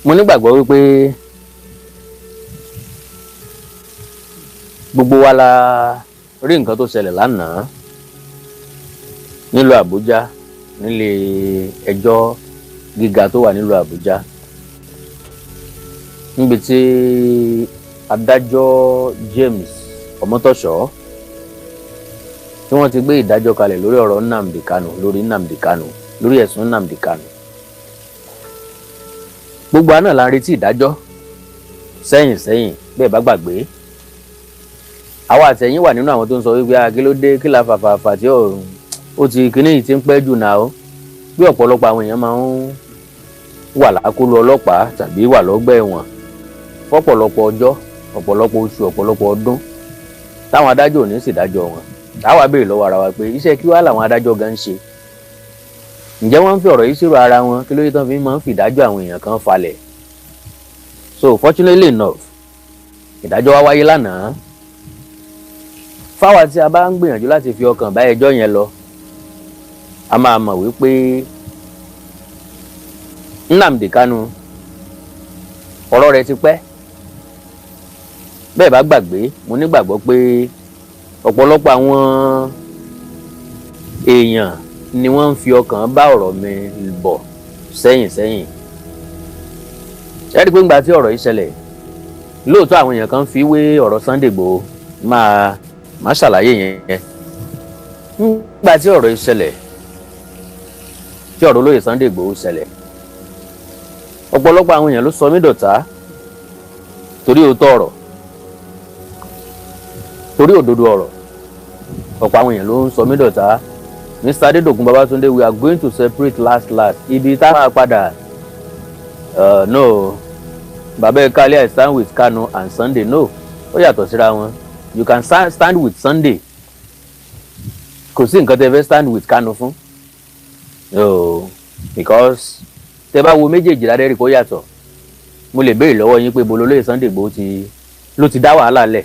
Mo nígbàgbọ́ wípé gbogbo wa la rí nǹkan tó ṣẹlẹ̀ lánàá nílùú Àbújá, nílé ẹjọ́ gíga tó wà nílùú Àbújá, níbi tí adájọ́ James Ọmọ́tọ̀ṣọ́ tí wọ́n ti gbé ìdájọ́ kalẹ̀ lórí ọ̀rọ̀ Nnamdi Kanu, lórí Nnamdi Kanu, lórí ẹ̀sùn Nnamdi Kanu. Gbogbo àná la ń retí ìdájọ́ sẹ́yìn sẹ́yìn. Bẹ́ẹ̀ bá gbàgbé, àwa àtẹ̀yìn wà nínú àwọn tó ń sọ wípé kí ló dé, kí la fàfàfà tí ó ti kíní yìí ti ń pẹ́ jù náà ó bí ọ̀pọ̀lọpọ̀ àwọn èèyàn máa ń wà lákòlò ọlọ́pàá tàbí wà lọ́gbà ẹ̀wọ̀n fọ́pọ̀lọpọ̀ ọjọ́, ọ̀pọ̀lọpọ̀ oṣù, ọ̀pọ̀lọpọ̀ ọdún, táwọn adájọ́ ò ní sì dájọ́ wọn. Táwa béèrè lọ́wọ́ ara wa pé iṣẹ́ kí wàá làwọn adájọ́ gan ń ṣe? Ǹjẹ́ wọ́n ń fi ọ̀rọ̀ yìí ṣírò ara wọn? Kí ló yẹ tán fi máa ń fi ìdájọ́ àwọn èèyàn kan falẹ̀? So fortunately enough, ìdájọ́ wa wáyé lánàá. Fáwa tí a bá ń gbìyànjú láti fi ọkàn bá ẹjọ́ yẹn lọ, a máa mọ̀ wípé Nnamdi Kanu, ọ̀rọ̀ rẹ̀ ti pẹ́. Bẹ́ẹ̀ bá gbàgbé, mo nígbàgbọ́ pé ọ̀pọ̀lọpọ̀ àwọn èèyàn ni wọ́n ń fi ọkàn bá ọ̀rọ̀ mi bọ̀ sẹ́yìn sẹ́yìn. Ẹ rí i pé ńgbà tí ọ̀rọ̀ yìí ṣẹlẹ̀, lóòótọ́ àwọn èèyàn kan fi wé ọ̀rọ̀ Sunday Igboho. Máa ṣàlàyé yẹn. Ńgbà tí ọ̀rọ̀ yìí ṣẹlẹ̀, tí ọ̀rọ̀ olóyè Sunday Igboho ṣẹlẹ̀, ọ̀pọ̀lọpọ̀ àwọn èèyàn ló sọ mí dọ̀tá torí òótọ́ ọ̀rọ̀, torí òdodo ọ̀rọ̀. Ọ̀pọ̀ àwọn èèyàn ló ń sọ mí dọ̀tá. Mr. Adédòkun Babátúndé, we are going to separate last last, ibi tá a máa padà. No, bàbá Ekale, I stand with Kanu and Sunday. No, ó yàtọ̀ síra wọn. You can stand with Sunday, kò sí nǹkan tẹ́ fẹ́ stand with Kanu fún. No, because tẹ́ bá wo méjèèjì ládẹ́rì kó yàtọ̀. Mo lè béèrè lọ́wọ́ yín pé bolo lóye Sunday Igboho ti ló ti dá wàhálà lẹ̀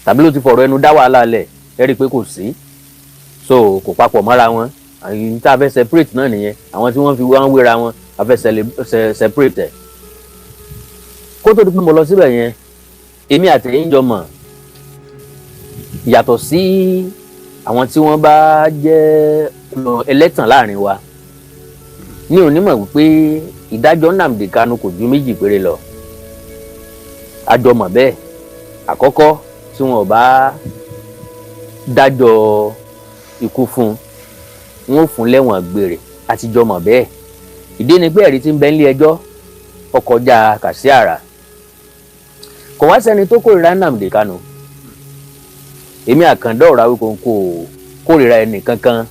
tàbí ló ti fọ̀rọ̀ ẹnu dá wàhálà lẹ̀? Ẹ rí i pé kò sí, so kò papọ̀ mọ́ra wọn. Àyìn tá a fẹ́ separate náà nìyẹn. Àwọn tí wọ́n fi wọ́n wéra wọn, a fẹ́ separate ẹ̀. Kó tó di pé mo lọ síbẹ̀ yẹn, èmi àtẹ̀yìn jọ mọ̀, yàtọ̀ sí àwọn tí wọ́n bá jẹ́ ẹlẹ́tàn láàrin wa ní onímọ̀ wípé ìdájọ́ Nnamdi Kanu kò ju méjì péré lọ. A jọ mọ̀ bẹ́ẹ̀. Àkọ́kọ́, tí wọn ò bá dájọ́ ikú fún un, wọn ò fún lẹ́wọ̀n gbére. Àtijọ́ mọ̀ bẹ́ẹ̀. Ìdí ni pé ẹ̀rí tí ń bẹ nílé ẹjọ́ ọkọjá kàsí àrà. Kò wá sẹ́ni tó kórìíra Nnamdi Kanu. Èmi àkàndá ọ̀rọ̀ Awíkonko kórìíra ẹnì kankan.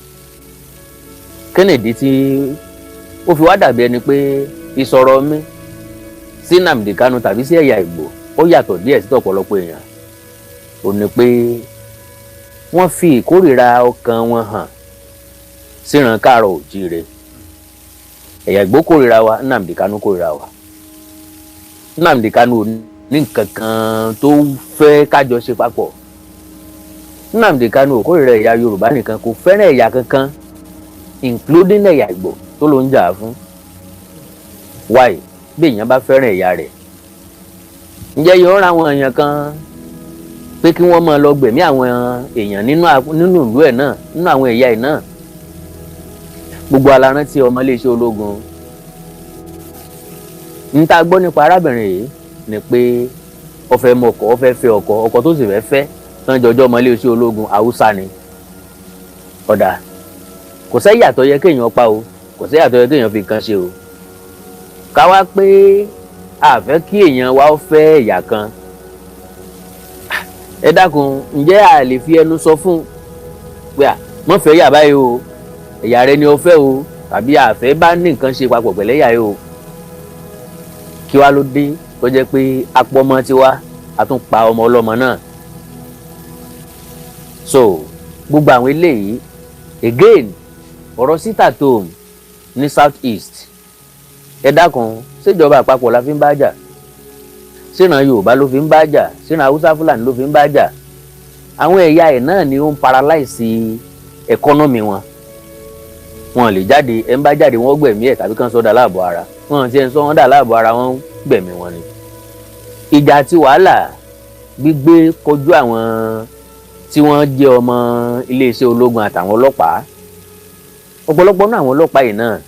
Kennedy tí ó fi wá dàbí ẹni pé ìsọ̀rọ̀ mi sí Nnamdi Kanu tàbí sí ẹ̀yà Ìgbò ó yàtọ̀ díẹ̀ sí ọ̀pọ̀lọpọ̀ èèyàn, ò ní pé wọ́n fi ìkórìíra ọkàn wọn hàn síran káàrọ̀ òjíire. Ẹ̀yà Ìgbò kórìíra wa, Nnamdi Kanu kórìíra wa. Nnamdi Kanu ò ní nǹkan kan tó fẹ́ kájọ ṣe papọ̀. Nnamdi Kanu ò kórìíra ẹ̀yà Yorùbá nìkan, kò fẹ́ràn ẹ̀yà kankan, including ẹ̀yà Ìgbò tó ló ń jà fún. Why? Bí èèyàn bá fẹ́ràn ẹ̀yà rẹ̀, ǹjẹ́ yóò rán àwọn èèyàn kan pé kí wọ́n máa lọ gbẹ̀mí àwọn èèyàn nínú ìlú ẹ̀ náà, nínú àwọn ẹ̀yà ẹ̀ náà? Gbogbo alárántí ọmọ iléeṣẹ́ ológun n ta gbọ́ nípa arábìnrin yìí ni pé ó fẹ́ mọ ọkọ, ó fẹ́ fẹ́ ọkọ. Ọkọ tó sì fẹ́ fẹ́ tán jọjọ́ ọmọ iléeṣẹ́ ológun, Haúsá ni. Ọ̀dà kò sẹ́yà tó yẹ kéèyàn pa o, kò sẹ́yà tó yẹ kéèyàn fi nǹkan ṣe o. Ká wá pé a fẹ́ kí èèyàn wa ó fẹ́ ẹ̀yà kan, ẹ dákun, ǹjẹ́ a lè fi ẹnu sọ fún pé à mọ̀ fẹ́ yà báyìí o, ẹ̀yà rẹ ni o fẹ́ o, tàbí àfẹ́ bá ní nǹkan ṣe papọ̀ pẹ̀lẹ́ yà yìí o? Kí wá ló dé tó jẹ́ pé apọ́mọ tiwa, a tún pa ọmọ ọlọ́mọ náà? So gbogbo àwọn eléyìí, again, ọ̀rọ̀ sit at home ní South East, ẹ dákun, ṣèjọba àpapọ̀ la fi ń bá jà? Síran Yorùbá ló fi ń bá jà? Síran Haúsá Fúlàní ló fi ń bá jà? Àwọn ẹ̀yà ẹ̀ náà ni ó ń paralyze economy wọn. Wọn lè jáde. Ẹ̀ ń bá jáde, wọ́n gbẹ̀mí ẹ̀ tàbí kán sọ́dà láàbọ̀ ara wọn. Ti ẹ̀ ń sọ wọ́n dà láàbọ̀ ara, wọn gbẹ̀mí wọn ni. Ìjà àti wàhálà gbígbé kojú àwọn tí wọ́n jẹ́ ọmọ iléeṣẹ́ ológun àtàwọn ọlọ́pàá. Ọ̀pọ̀lọpọ̀ náà àwọn ọlọ́pàá yìí náà,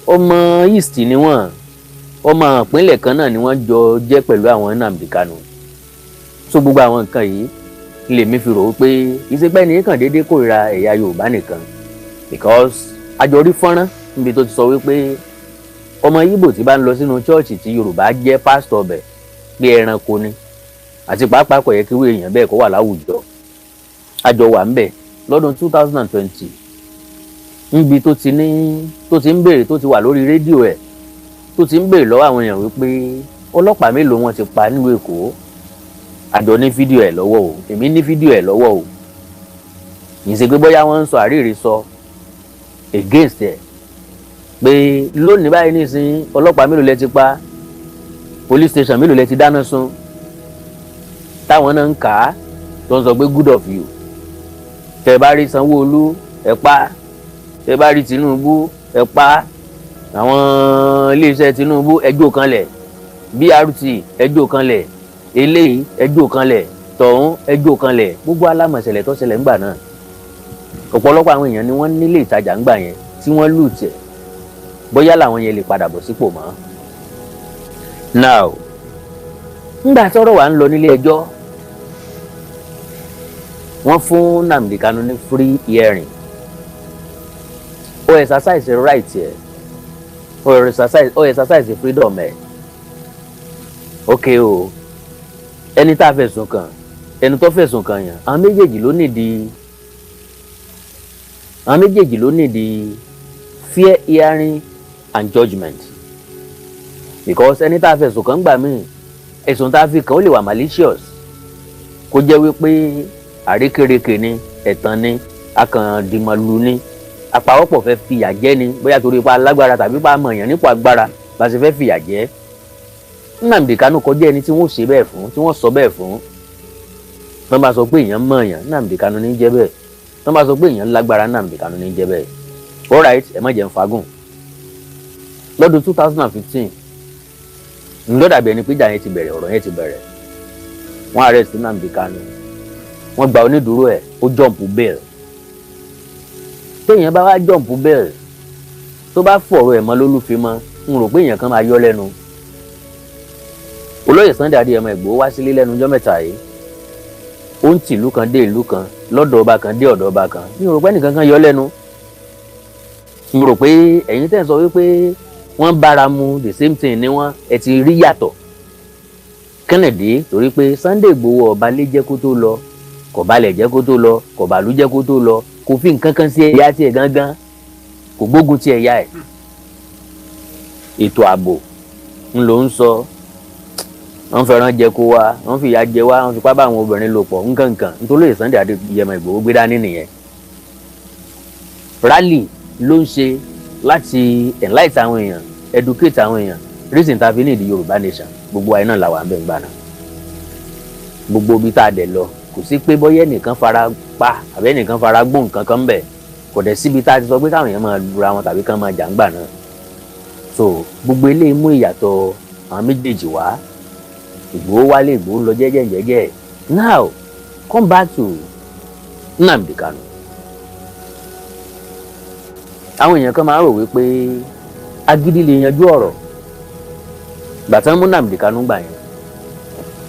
ọmọ East ni wọ́n, ọmọ ìpínlẹ̀ kan náà ni wọ́n jọ jẹ́ pẹ̀lú àwọn Nnamdi Kanu. So gbogbo àwọn nǹkan yìí lèmi fi rò ó pé ìsepẹ́ ní kàn déédéé kórìíra ẹ̀yà Yorùbá nìkan, because àjọ rí fọ́nrán níbi tó ti sọ wípé ọmọ Ìgbò tí bá ń lọ sínú chọ́ọ̀chì tí Yorùbá jẹ́ pásítọ̀ bẹ̀ pé ẹranko ni, àti pàápàá kò yẹ kí irú èèyàn bẹ́ẹ̀ kó wà láwùjọ. Àjọ wà ń bẹ̀ lọ́dún 2020 níbi tó ti ní tó ti ń béèrè, tó ti wà lórí rédíò ẹ̀, tó ti ń béèrè lọ́wọ́ àwọn èèyàn wípé ọlọ́pàá mélòó wọn ti pa nílùú Èkó. Àjọ ní fídíò ẹ̀ lọ́wọ́ o, èmi ní fídíò ẹ̀ lọ́wọ́ o. Kì í ṣe pé bóyá wọ́n ń sọ àríìrí sọ against ẹ̀ pé lónìí báyìí nísìnyí, ọlọ́pàá mélòó lẹ ti pa, police station mélòó lẹ ti dáná sun, táwọn náà ń kà á, tó ń sọ pé good of you. Tẹ́ bá rí Sanwó-Olú, ẹ pa. Tẹ́ bá rí Tinubu, ẹ pa. Àwọn iléeṣẹ́ Tinubu, ẹjọ́ kanlẹ̀. BRT, ẹjọ́ kanlẹ̀. Eléyìí, ẹjọ́ kanlẹ̀. Tọ̀hún, ẹjọ́ kanlẹ̀. Gbogbo alámọ̀ṣẹ̀lẹ̀ tó ṣẹlẹ̀ ńgbà náà, ọ̀pọ̀lọpọ̀ àwọn èèyàn ni wọ́n nílé ìtajà ńgbà yẹn tí wọ́n lù tẹ̀. Bóyá làwọn yẹn lè padà bọ̀ sípò mọ́. Now, ńgbà tọ́rọ̀ wà ń lọ nílé ẹjọ́, wọ́n fún Nnamdi Kanu ní free hearing. Ó exercise right ẹ̀, ó exercise freedom ẹ̀. Ok o, ẹni tá a fẹ̀sùn kàn, ẹni tó fẹ̀sùn kàn yàn, àwọn méjèèjì ló nídìí fair hearing and judgement, because ẹni tá a fẹ̀sùn kàn gbà míì, ẹ̀sùn tá a fi kàn ó lè wà malicious, kó jẹ́ wípé àrékérekè ni, ẹ̀tàn ni, akàndìmọ̀lù ni, apawọ́pọ̀ fẹ́ fìyà jẹ ni, bóyá torí ipa alágbára tàbí pa amọ̀yàn nípò agbára bá ṣe fẹ́ fìyà jẹ. Nnamdi Kanu kọjá ẹni tí wọ́n ṣe bẹ́ẹ̀ fún, tí wọ́n sọ bẹ́ẹ̀ fún. Wọ́n bá sọ pé èèyàn mọ̀ọ́yàn, Nnamdi Kanu ní jẹ́ bẹ́ẹ̀. Wọ́n bá sọ pé èèyàn lágbára, Nnamdi Kanu ní jẹ́ bẹ́ẹ̀. Alright, ẹ má jẹ́ ń fagùn. Lọ́dún 2015 ńlọ́dàbí ẹni pé ìjà yẹn ti bẹ̀rẹ̀, ọ̀rọ̀ yẹn ti bẹ̀rẹ̀. Wọ́n arrest Nnamdi Kanu, wọ́n gba onídùúró ẹ̀, ó jump bail. Téèyàn bá wá jump bail, tó bá fọ̀rọ̀ ẹ̀ mọ́ lólùfẹ́ mọ́, n rò pé èèyàn kan máa yọ lẹ́nu. Olóyè Sunday Adéyẹmọ Ìgbòho wá sílé lẹ́nu ọjọ́ mẹ́ta yìí, ó ń tìlú kan dé ìlú kan, lọ́dọ̀ ọba kan dé ọ̀dọ̀ ọba kan. Mi ò rò pé ẹnìkan kan yọ lẹ́nu. Mi rò pé ẹ̀yin tẹ́ ń sọ wípé wọ́n bára mu, the same thing ni wọ́n, ẹ ti rí yàtọ̀ Kennedy, torí pé Sunday Ìgbòho ọba lé jẹ́ kó tó lọ, kò balẹ̀ jẹ́ kó tó lọ, kò bàlú jẹ́ kó tó lọ, kò fi nǹkan kan sí ẹ̀yà tiẹ̀ gángan, kò gbógun ti ẹ̀yà ẹ̀. Ètò ààbò ń ló ń sọ, wọ́n fẹ́ràn jẹ kó wa, wọ́n fìyà jẹ wá, wọ́n fipá bá àwọn obìnrin lò pọ̀, nǹkankan. Nítorí Sunday Adéyẹmọ Ìgbòho gbé dání nìyẹn. Rally ló ń ṣe láti enlighten àwọn èèyàn, educate àwọn èèyàn, reason tá a fi ní ìdí Yorùbá nation. Gbogbo àyè náà la wà ń bẹ̀ ń gbà náà. Gbogbo ibi tá a dẹ̀ lọ, kò sí pé bóyá ẹnìkan fara pa àbí ẹnìkan fara gbó nǹkan kan bẹ̀. Kò dẹ̀ síbi tá a ti sọ pé káwọn èèyàn máa lura wọn tàbí kán máa jà ń gbà náà. So gbogbo eléyìí mú ìyàtọ̀ àwọn méjèèjì wá. Ìgbòho wálé, Ìgbòho lọ jẹ́jẹ́ jẹ́jẹ́. Now, come back to Nnamdi Kanu. Àwọn èèyàn kan máa ń rò wípé agídí lè yanjú ọ̀rọ̀. Gbàtàn mú Nnamdi Kanu gbà yẹn,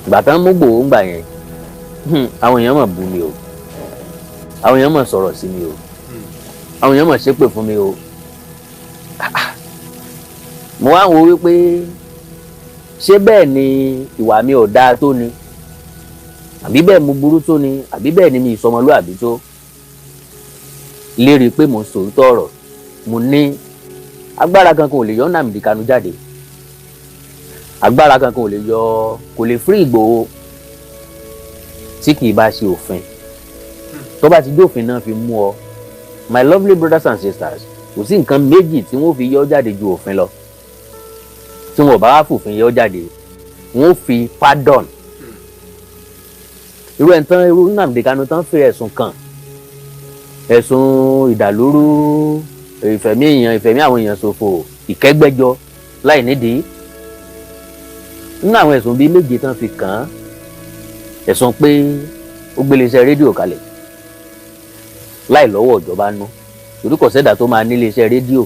gbàtàn mú Ìgbòho gbà yẹn, àwọn èèyàn mọ̀ bú mi o, àwọn èèyàn mọ̀ sọ̀rọ̀ sí mi o, àwọn èèyàn mọ̀ ṣépè fún mi o. Mo wá ń wo wípé ṣé bẹ́ẹ̀ ni ìwà mi ò dáa tó ni, àbí bẹ́ẹ̀ mo burú tó ni, àbí bẹ́ẹ̀ ni mi ìsọmọlúàbí tó lérí pé mo ń sòótọ́ ọ̀rọ̀. Mo ní agbára kankan ò lè yọ Nnamdi Kanu jáde, agbára kankan ò lè yọ, kò lè free Ìgbòho tí kì í bá ṣe òfin. Tó bá ti dófin náà fi mú ọ, my lovely brothers and sisters, kò sí nǹkan méjì tí wọ́n fi yọ jáde ju òfin lọ. Tí wọn ò bá wá fòfin yọ jáde, wọ́n fi pardon irú ẹ̀ tán, irú Nnamdi Kanu tán fi ẹ̀sùn kàn, ẹ̀sùn ìdàlúrú. Ìfẹ̀mí èèyàn, ìfẹ̀mí àwọn èèyàn ṣòfò, ìkẹ́gbẹ́jọ láì nídìí. Nínú àwọn ẹ̀sùn bíi méje tán fi kàn án, ẹ̀sùn pé ó gbé iléeṣẹ́ rédíò kalẹ̀ láì lọ́wọ́ ìjọba nú, torí kò sẹ́dà tó máa ní iléeṣẹ́ rédíò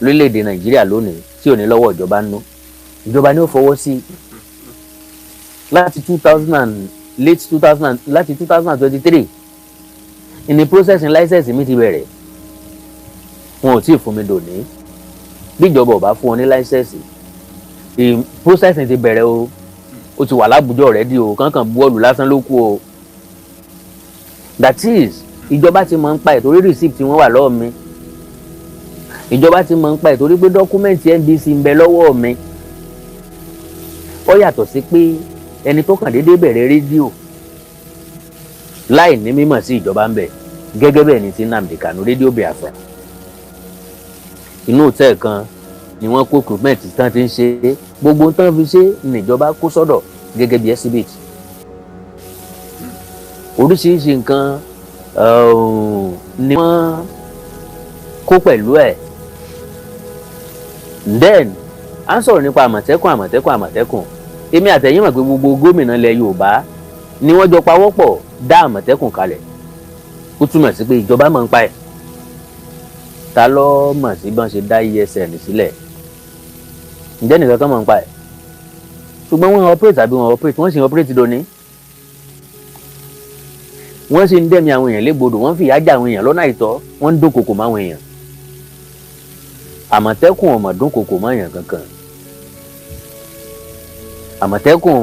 lórílẹ̀‐èdè Nàìjíríà lónìí tí ò ní lọ́wọ́ ìjọba nú. Ìjọba ni ó fọwọ́ sí láti two thousand and late two thousand, láti 2023 in the processing license mi ti bẹ̀rẹ̀. Wọn ò tí ì fún mi dòní. Bí ìjọba ò bá fún ọ ní license, processing ti bẹ̀rẹ̀ o, ó ti wà lábùjọ already o, kankan bọ́ọ̀lù lásán ló kù o. That is, ìjọba ti mọ̀ ń pa ẹ̀ torí receipt tí wọ́n wà lọ́wọ́ mi. Ìjọba ti mọ̀ ń pa ẹ̀ torí pé document NBC ń bẹ lọ́wọ́ mi. Ó yàtọ̀ sí pé ẹni tó kàn déédéé bẹ̀rẹ̀ rédíò láì ní mímọ̀ sí ìjọba ń bẹ, gẹ́gẹ́ bẹ́ẹ̀ ni ti Nnamdi Kanu, Rédíò Biafra. Inú hotel kan ni wọ́n kó equipment tán ti ń ṣe. Gbogbo tán fi ṣe níjọba kó sọ́dọ̀ gẹ́gẹ́ bí exhibit. Oríṣiríṣi nǹkan ni wọ́n kó pẹ̀lú ẹ̀. Then à ń sọ̀rọ̀ nípa Àmọ̀tẹ́kùn, Àmọ̀tẹ́kùn, Àmọ̀tẹ́kùn. Èmi àtẹ̀yìn mọ̀ pé gbogbo gómìnà ilẹ̀ Yorùbá ni wọ́n jọ pawọ́pọ̀ dá Àmọ̀tẹ́kùn kalẹ̀. Ó túmọ̀ sí pé ìjọba mọ̀ ń pa ẹ̀. Ta ló mọ̀ sí bí wọ́n ṣe dá ESN sílẹ̀? Ǹjẹ́ nìkan kan mọ̀ ń pa ẹ̀? Ṣùgbọ́n wọ́n operate àbí wọ́n operate, wọ́n sì ń operate dòní. Wọ́n sì ń dẹ̀mí àwọn èèyàn légbodò, wọ́n fìyà jẹ àwọn èèyàn lọ́nà àìtọ́, wọ́n ń dúnkokò mọ́ àwọn èèyàn. Àmọ̀tẹ́kùn ò mọ̀ dúnkokò mọ́ èèyàn kankan. Àmọ̀tẹ́kùn,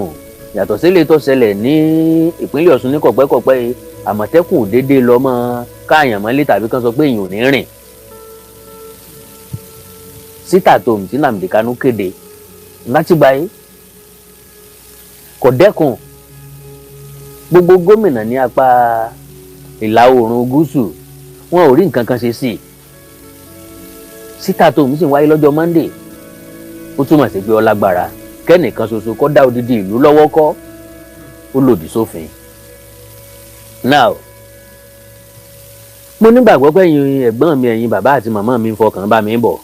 yàtọ̀ sílé tó ṣẹlẹ̀ ní ìpínlẹ̀ Ọ̀ṣun ní kọ̀pẹ́kọ̀pẹ́ yìí, Àmọ̀tẹ́kùn ò déédéé lọ mọ́ káàyàn mọ́lé tàbí kán sọ pé èèyàn ò ní rìn síta. Tó tí Nnamdi Kanu kéde látìgbà yìí kò dẹ́kun. Gbogbo gómìnà ní apá ìlà oòrùn gúúsù, wọn ò rí nǹkan kan ṣe sí i. Síta tó ń sì wáyé lọ́jọ́ Monday, ó túmọ̀ sí pé ó lágbára kẹ́nìkan ṣoṣo kó dá odidi ìlú lọ́wọ́ kọ́. Ó lòdì sófin. Now, mo nígbàgbọ́ pé ẹ̀yin ẹ̀gbọ́n mi, ẹ̀yin bàbá àti màmá mi ń fọkàn bá mi bọ̀.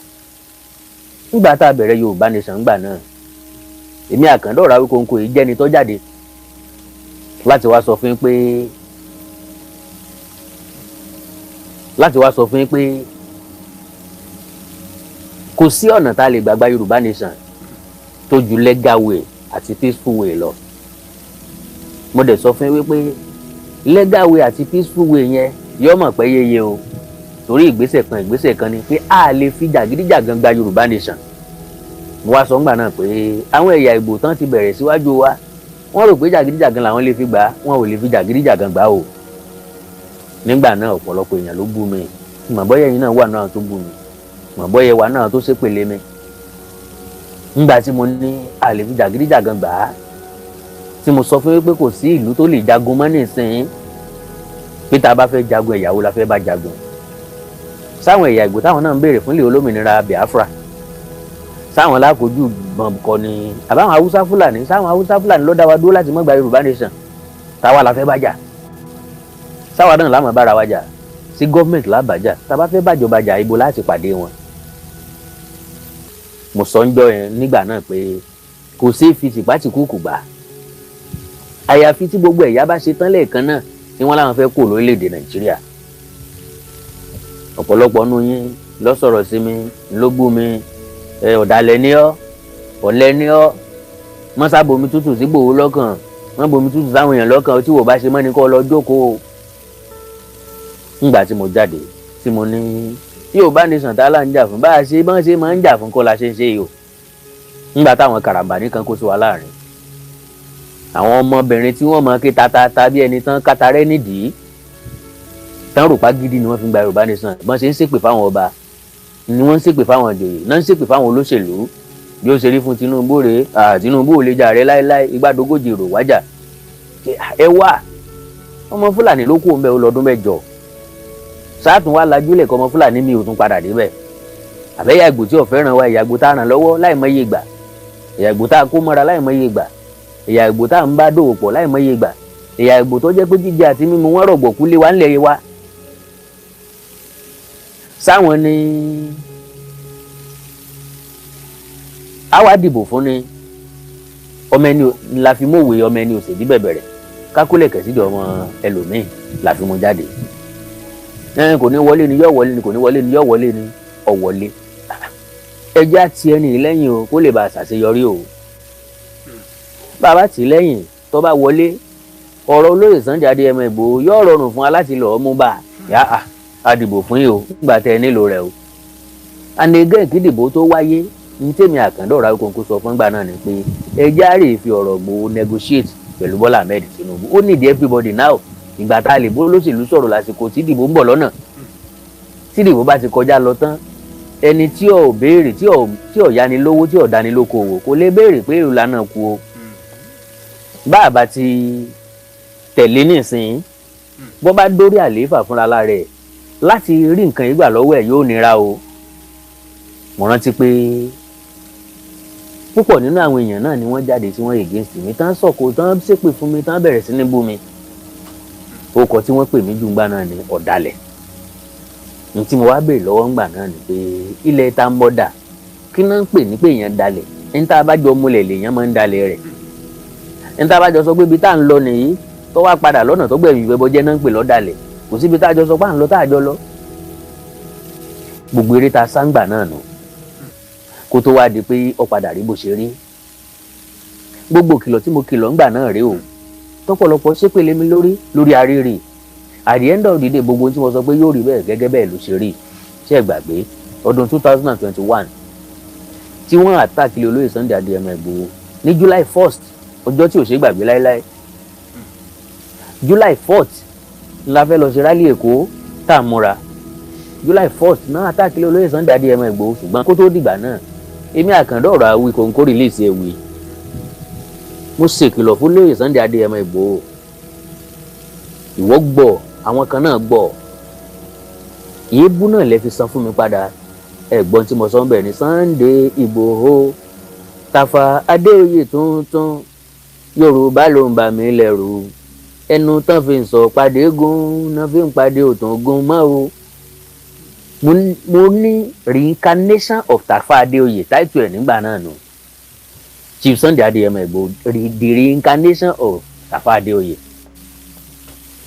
Nígbà tá a bẹ̀rẹ̀ Yorùbá Nation gbà náà, èmi Àkàndọ̀rọ̀ Awíkonko yìí jẹ́ni tó jáde láti wá sọ fún yín pé kò sí ọ̀nà tá a lè gbàgbá Yorùbá Nation tó ju legal way àti peaceful way lọ. Mo dẹ̀ sọ fún yín wípé legal way àti peaceful way yẹn yọ mọ̀ pé yeye o, torí ìgbésẹ̀ kan, ìgbésẹ̀ kan ni pé a lè fi jàgídíjàgan gba Yorùbá Nation. Mo wá sọ ńgbà náà pé àwọn ẹ̀yà Ìgbò tán ti bẹ̀rẹ̀ síwájú wa, wọ́n rò pé jàgídíjàgan làwọn lè fi gbà á. Wọn ò lè fi jàgídíjàgan gbà o. Nígbà náà, ọ̀pọ̀lọpọ̀ èèyàn ló bú mi. Mọ̀ bọ́yá ẹ̀yin náà wà náà tó bú mi, mọ̀ bọ́yá wà náà tó ṣépèlé mi nígbà tí mo ní a lè fi jàgídíjàgan gbà á, tí mo sọ fún yín pé kò sí ìlú tó lè jagun mọ́ nísìnyí, pé tá a bá fẹ́ jagun, ẹ̀yàwó la fẹ́ bá jagun? Sáwọn ẹ̀yà Ìgbò táwọn náà ń béèrè fún ilẹ̀ olómìnira Biafra, sáwọn lákojú gbọ̀n kọ́ ni, àbáwọn Haúsá Fúlàní? Sáwọn Haúsá Fúlàní ló dá wa dúró láti má gba Yorùbá Nation? Táwa la fẹ́ bá jà? Sáwa náà láwọn bára wa jà sí gọ́ọ̀mẹ̀ntì lábàjá? Tá a bá fẹ́ bàjọba jà, ibo láti pàdé wọn? Mo sọ ń jọ yẹn nígbà náà pé kò sí fi tìpátìkúùkù gbà, àyàfi tí gbogbo ẹ̀yà bá ṣe tán lẹ́ẹ̀kan náà tí wọ́n láwọn fẹ́ kó lórílẹ̀‐èdè Nàìjíríà. Ọ̀pọ̀lọpọ̀ nù yín ló sọ̀rọ̀ sí mi, ló bú mi. Ẹ ọ̀dàlẹ̀ ni ọ́, ọ̀lẹ ni ọ́, mọ́sá bomi tútù sí Ìgbòho lọ́kàn, wọ́n bomi tútù sáwọn èèyàn lọ́kàn. Tí wò bá ṣe mọ́ ni kó lọ jókòó. Ńgbà tí mo jáde tí mo ní Yorùbá Nation tá là ń jà fún, bá a ṣe bọ́n ṣe máa ń jà fún kọ́ la ṣe ń ṣe yìí o. Ńgbà táwọn karambà nìkan kó sí wa láàrin, àwọn ọmọbìnrin tí wọ́n máa ké tatata bí ẹni tán kátàrẹ́ nídìí tán, rò pa gidi ni wọ́n fi gba Yorùbá Nation. Bọ́n ṣe ń ṣépè fáwọn ọba ni wọ́n ń ṣépè fáwọn ìjòyè náà, ń ṣépè fáwọn olóṣèlú. Bí ó ṣe rí fún Tinubu rèé, Tinubu ò lè jà rẹ láéláé, igbádogójì èrò wájà. Ẹ wá ọmọ Fúlàní ló kú òun bẹ́ẹ̀, ó lọ́dún 8 sáàtún wá lajúlẹ̀ kọ́ ọmọ Fúlàní mi ò tún padà débẹ̀. Àbẹ́yà Ìgbò tí ò fẹ́ràn wa, ìyà Ìgbò tá a ràn lọ́wọ́ láìmọye ìgbà, ìyà Ìgbò tá a kó mọ́ra láìmọye ìgbà, ìyà Ìgbò tá a ń bá dòwò pọ̀ láìmọye ìgbà, ìyà Ìgbò tó jẹ́ pé jíjẹ àti mímu wọn rọ̀gbọ̀kú lé wa ńlẹ̀ wa. Sáwọn ni àwa dìbò fún ni ọmọ ẹni la fi mọ̀wé, ọmọ ẹni òsèdí bẹ̀bẹ̀rẹ̀ kákólẹ̀ kẹ̀sídìí, ọmọ ẹlòmíì la fi mú jáde. Kò ní wọlé ni, yóò wọlé ni, kò ní wọlé ni, yóò wọlé ni, ó wọlé. Ẹjẹ́ àti ẹni lẹ́yìn o, kó lè bá a ṣàṣeyọrí o. Bàbá tì lẹ́yìn tó bá wọlé, ọ̀rọ̀ olóyè Sunday Adéyẹmọ Ìgbòho yóò rọrùn fún wa láti lọ́ọ́ mú bá a yá a àdìbò fún yìí o, nígbà tẹ ẹ nílò rẹ o. And again, kí ìdìbò tó wáyé ní, tèmi Àkàndọ̀rọ̀ Awíkonko sọ fún gbà náà ni pé ẹjẹ́ àrè fi ọ̀rọ̀ Ìgbòho negotiate pẹ̀lú Bọ́lá Ahmed Tinubu. Ó need everybody now. Ìgbà tá a lè bó lóṣèlú sọ̀rọ̀ lásìkò tí ìdìbò ń bọ̀ lọ́nà. Tí ìdìbò bá ti kọjá lọ tán, ẹni tí ò béèrè, tí ò yáni lówó, tí ò dáni lókoòwò, kò lè béèrè pé èrò lánàá kú o. Bá a bá ti tẹ̀lé nísìnyí, bó bá dórí àlééfà fúnra lára ẹ̀, láti rí nǹkan yìí gbà lọ́wọ́ ẹ̀ yóò nira o. Mo rántí pé púpọ̀ nínú àwọn èèyàn náà ni wọ́n jáde tí wọ́n against mi tán, sọ̀kò tán, ṣépè fún mi tán, bẹ̀rẹ̀ sí ní bú mi. Orúkọ tí wọ́n pè mí jù ńgbà náà ni ọ̀dàlẹ̀. Ní tí mo wá béèrè lọ́wọ́ ńgbà náà ni pé ilẹ̀ ta ń bọ́dà, kí náà ń pè ní pé èèyàn dalẹ̀? Ní tá a bá jọ múlẹ̀ lèèyàn máa ń dalẹ̀ rẹ̀. Ní tá a bá jọ sọ pé ibi tá à ń lọ nìyí, tó wá padà lọ́nà tó gbẹ̀mí ìfẹ́ bọ́jẹ́ náà ń pè lọ́dàlẹ̀. Kò síbi tá a jọ sọ pé à ń lọ tá a jọ lọ. Gbogbo eré ta sáńgbà náà nù, kó tó wá di pé ó padà rí bó ṣe rí. Gbogbo kìlọ̀ tí mo kìlọ̀ ńgbà náà rèé o, tọ́pọ̀lọpọ̀ ṣépè lé mi lórí lórí arére. At the end of the day, gbogbo ohun tí mo sọ pé yóò rí bẹ́ẹ̀, gẹ́gẹ́ bẹ́ẹ̀ ló ṣe rí. Ṣé ẹ gbàgbé ọdún 2021 tí wọ́n attack ilé olóyè Sunday Adéyẹmọ Ìgbòho ní July 1st, ọjọ́ tí ò ṣe é gbàgbé láéláé? July 4th la fẹ́ lọ ṣe rally Èkó tá a múra. July 1st náà attack ilé olóyè Sunday Adéyẹmọ Ìgbòho. Ṣùgbọ́n kó tó dìgbà náà, èmi Àkàndá ọ̀rọ̀ Awíkonko release ewì. Mo ṣèkìlọ̀ fún olóyè Sunday Adéyẹmọ Ìgbòho. Ìwọ gbọ́, àwọn kan náà gbọ́. Èébú náà lè fi san fún mi padà. Ẹ̀gbọ́n tí mo sọ ń bẹ̀ ní Sunday Ìgbòho, Tàfà Adéoyè tuntun, Yorùbá ló ń bà mí lẹ́rù. Ẹnu tán fi ń sọ pàdé gún náà fi ń pàdé òtún gún mọ́ o. Mo ní reincarnation of Tàfà Adéoyè, táìtù ẹ̀ nígbà náà nù. Chief Sunday Adéyẹmọ Ìgbòho, the reincarnation of Tàfà Adéoyè,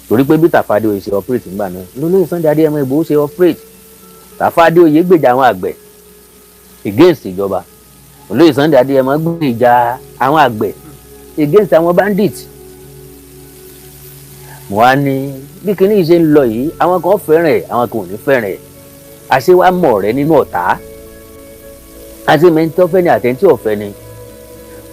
torí pé bí Tàfà Adéoyè ṣe operate nígbà náà lólóyè Sunday Adéyẹmọ Ìgbòho ṣe operate. Tàfà Adéoyè gbèjà àwọn àgbẹ̀ against ìjọba, olóyè Sunday Adéyẹmọ gbèjà àwọn àgbẹ̀ against àwọn bandits. Mo wá ní bí kinní yìí ṣe ń lọ yìí, àwọn kan fẹ́ràn ẹ̀, àwọn kan ò ní fẹ́ràn ẹ̀. Àṣé wàá mọ̀ ọ̀rẹ́ nínú ọ̀tá, àti mẹ́ńtọ́ fẹ́ ni àtẹ̀ntì ọ̀fẹ́ ni.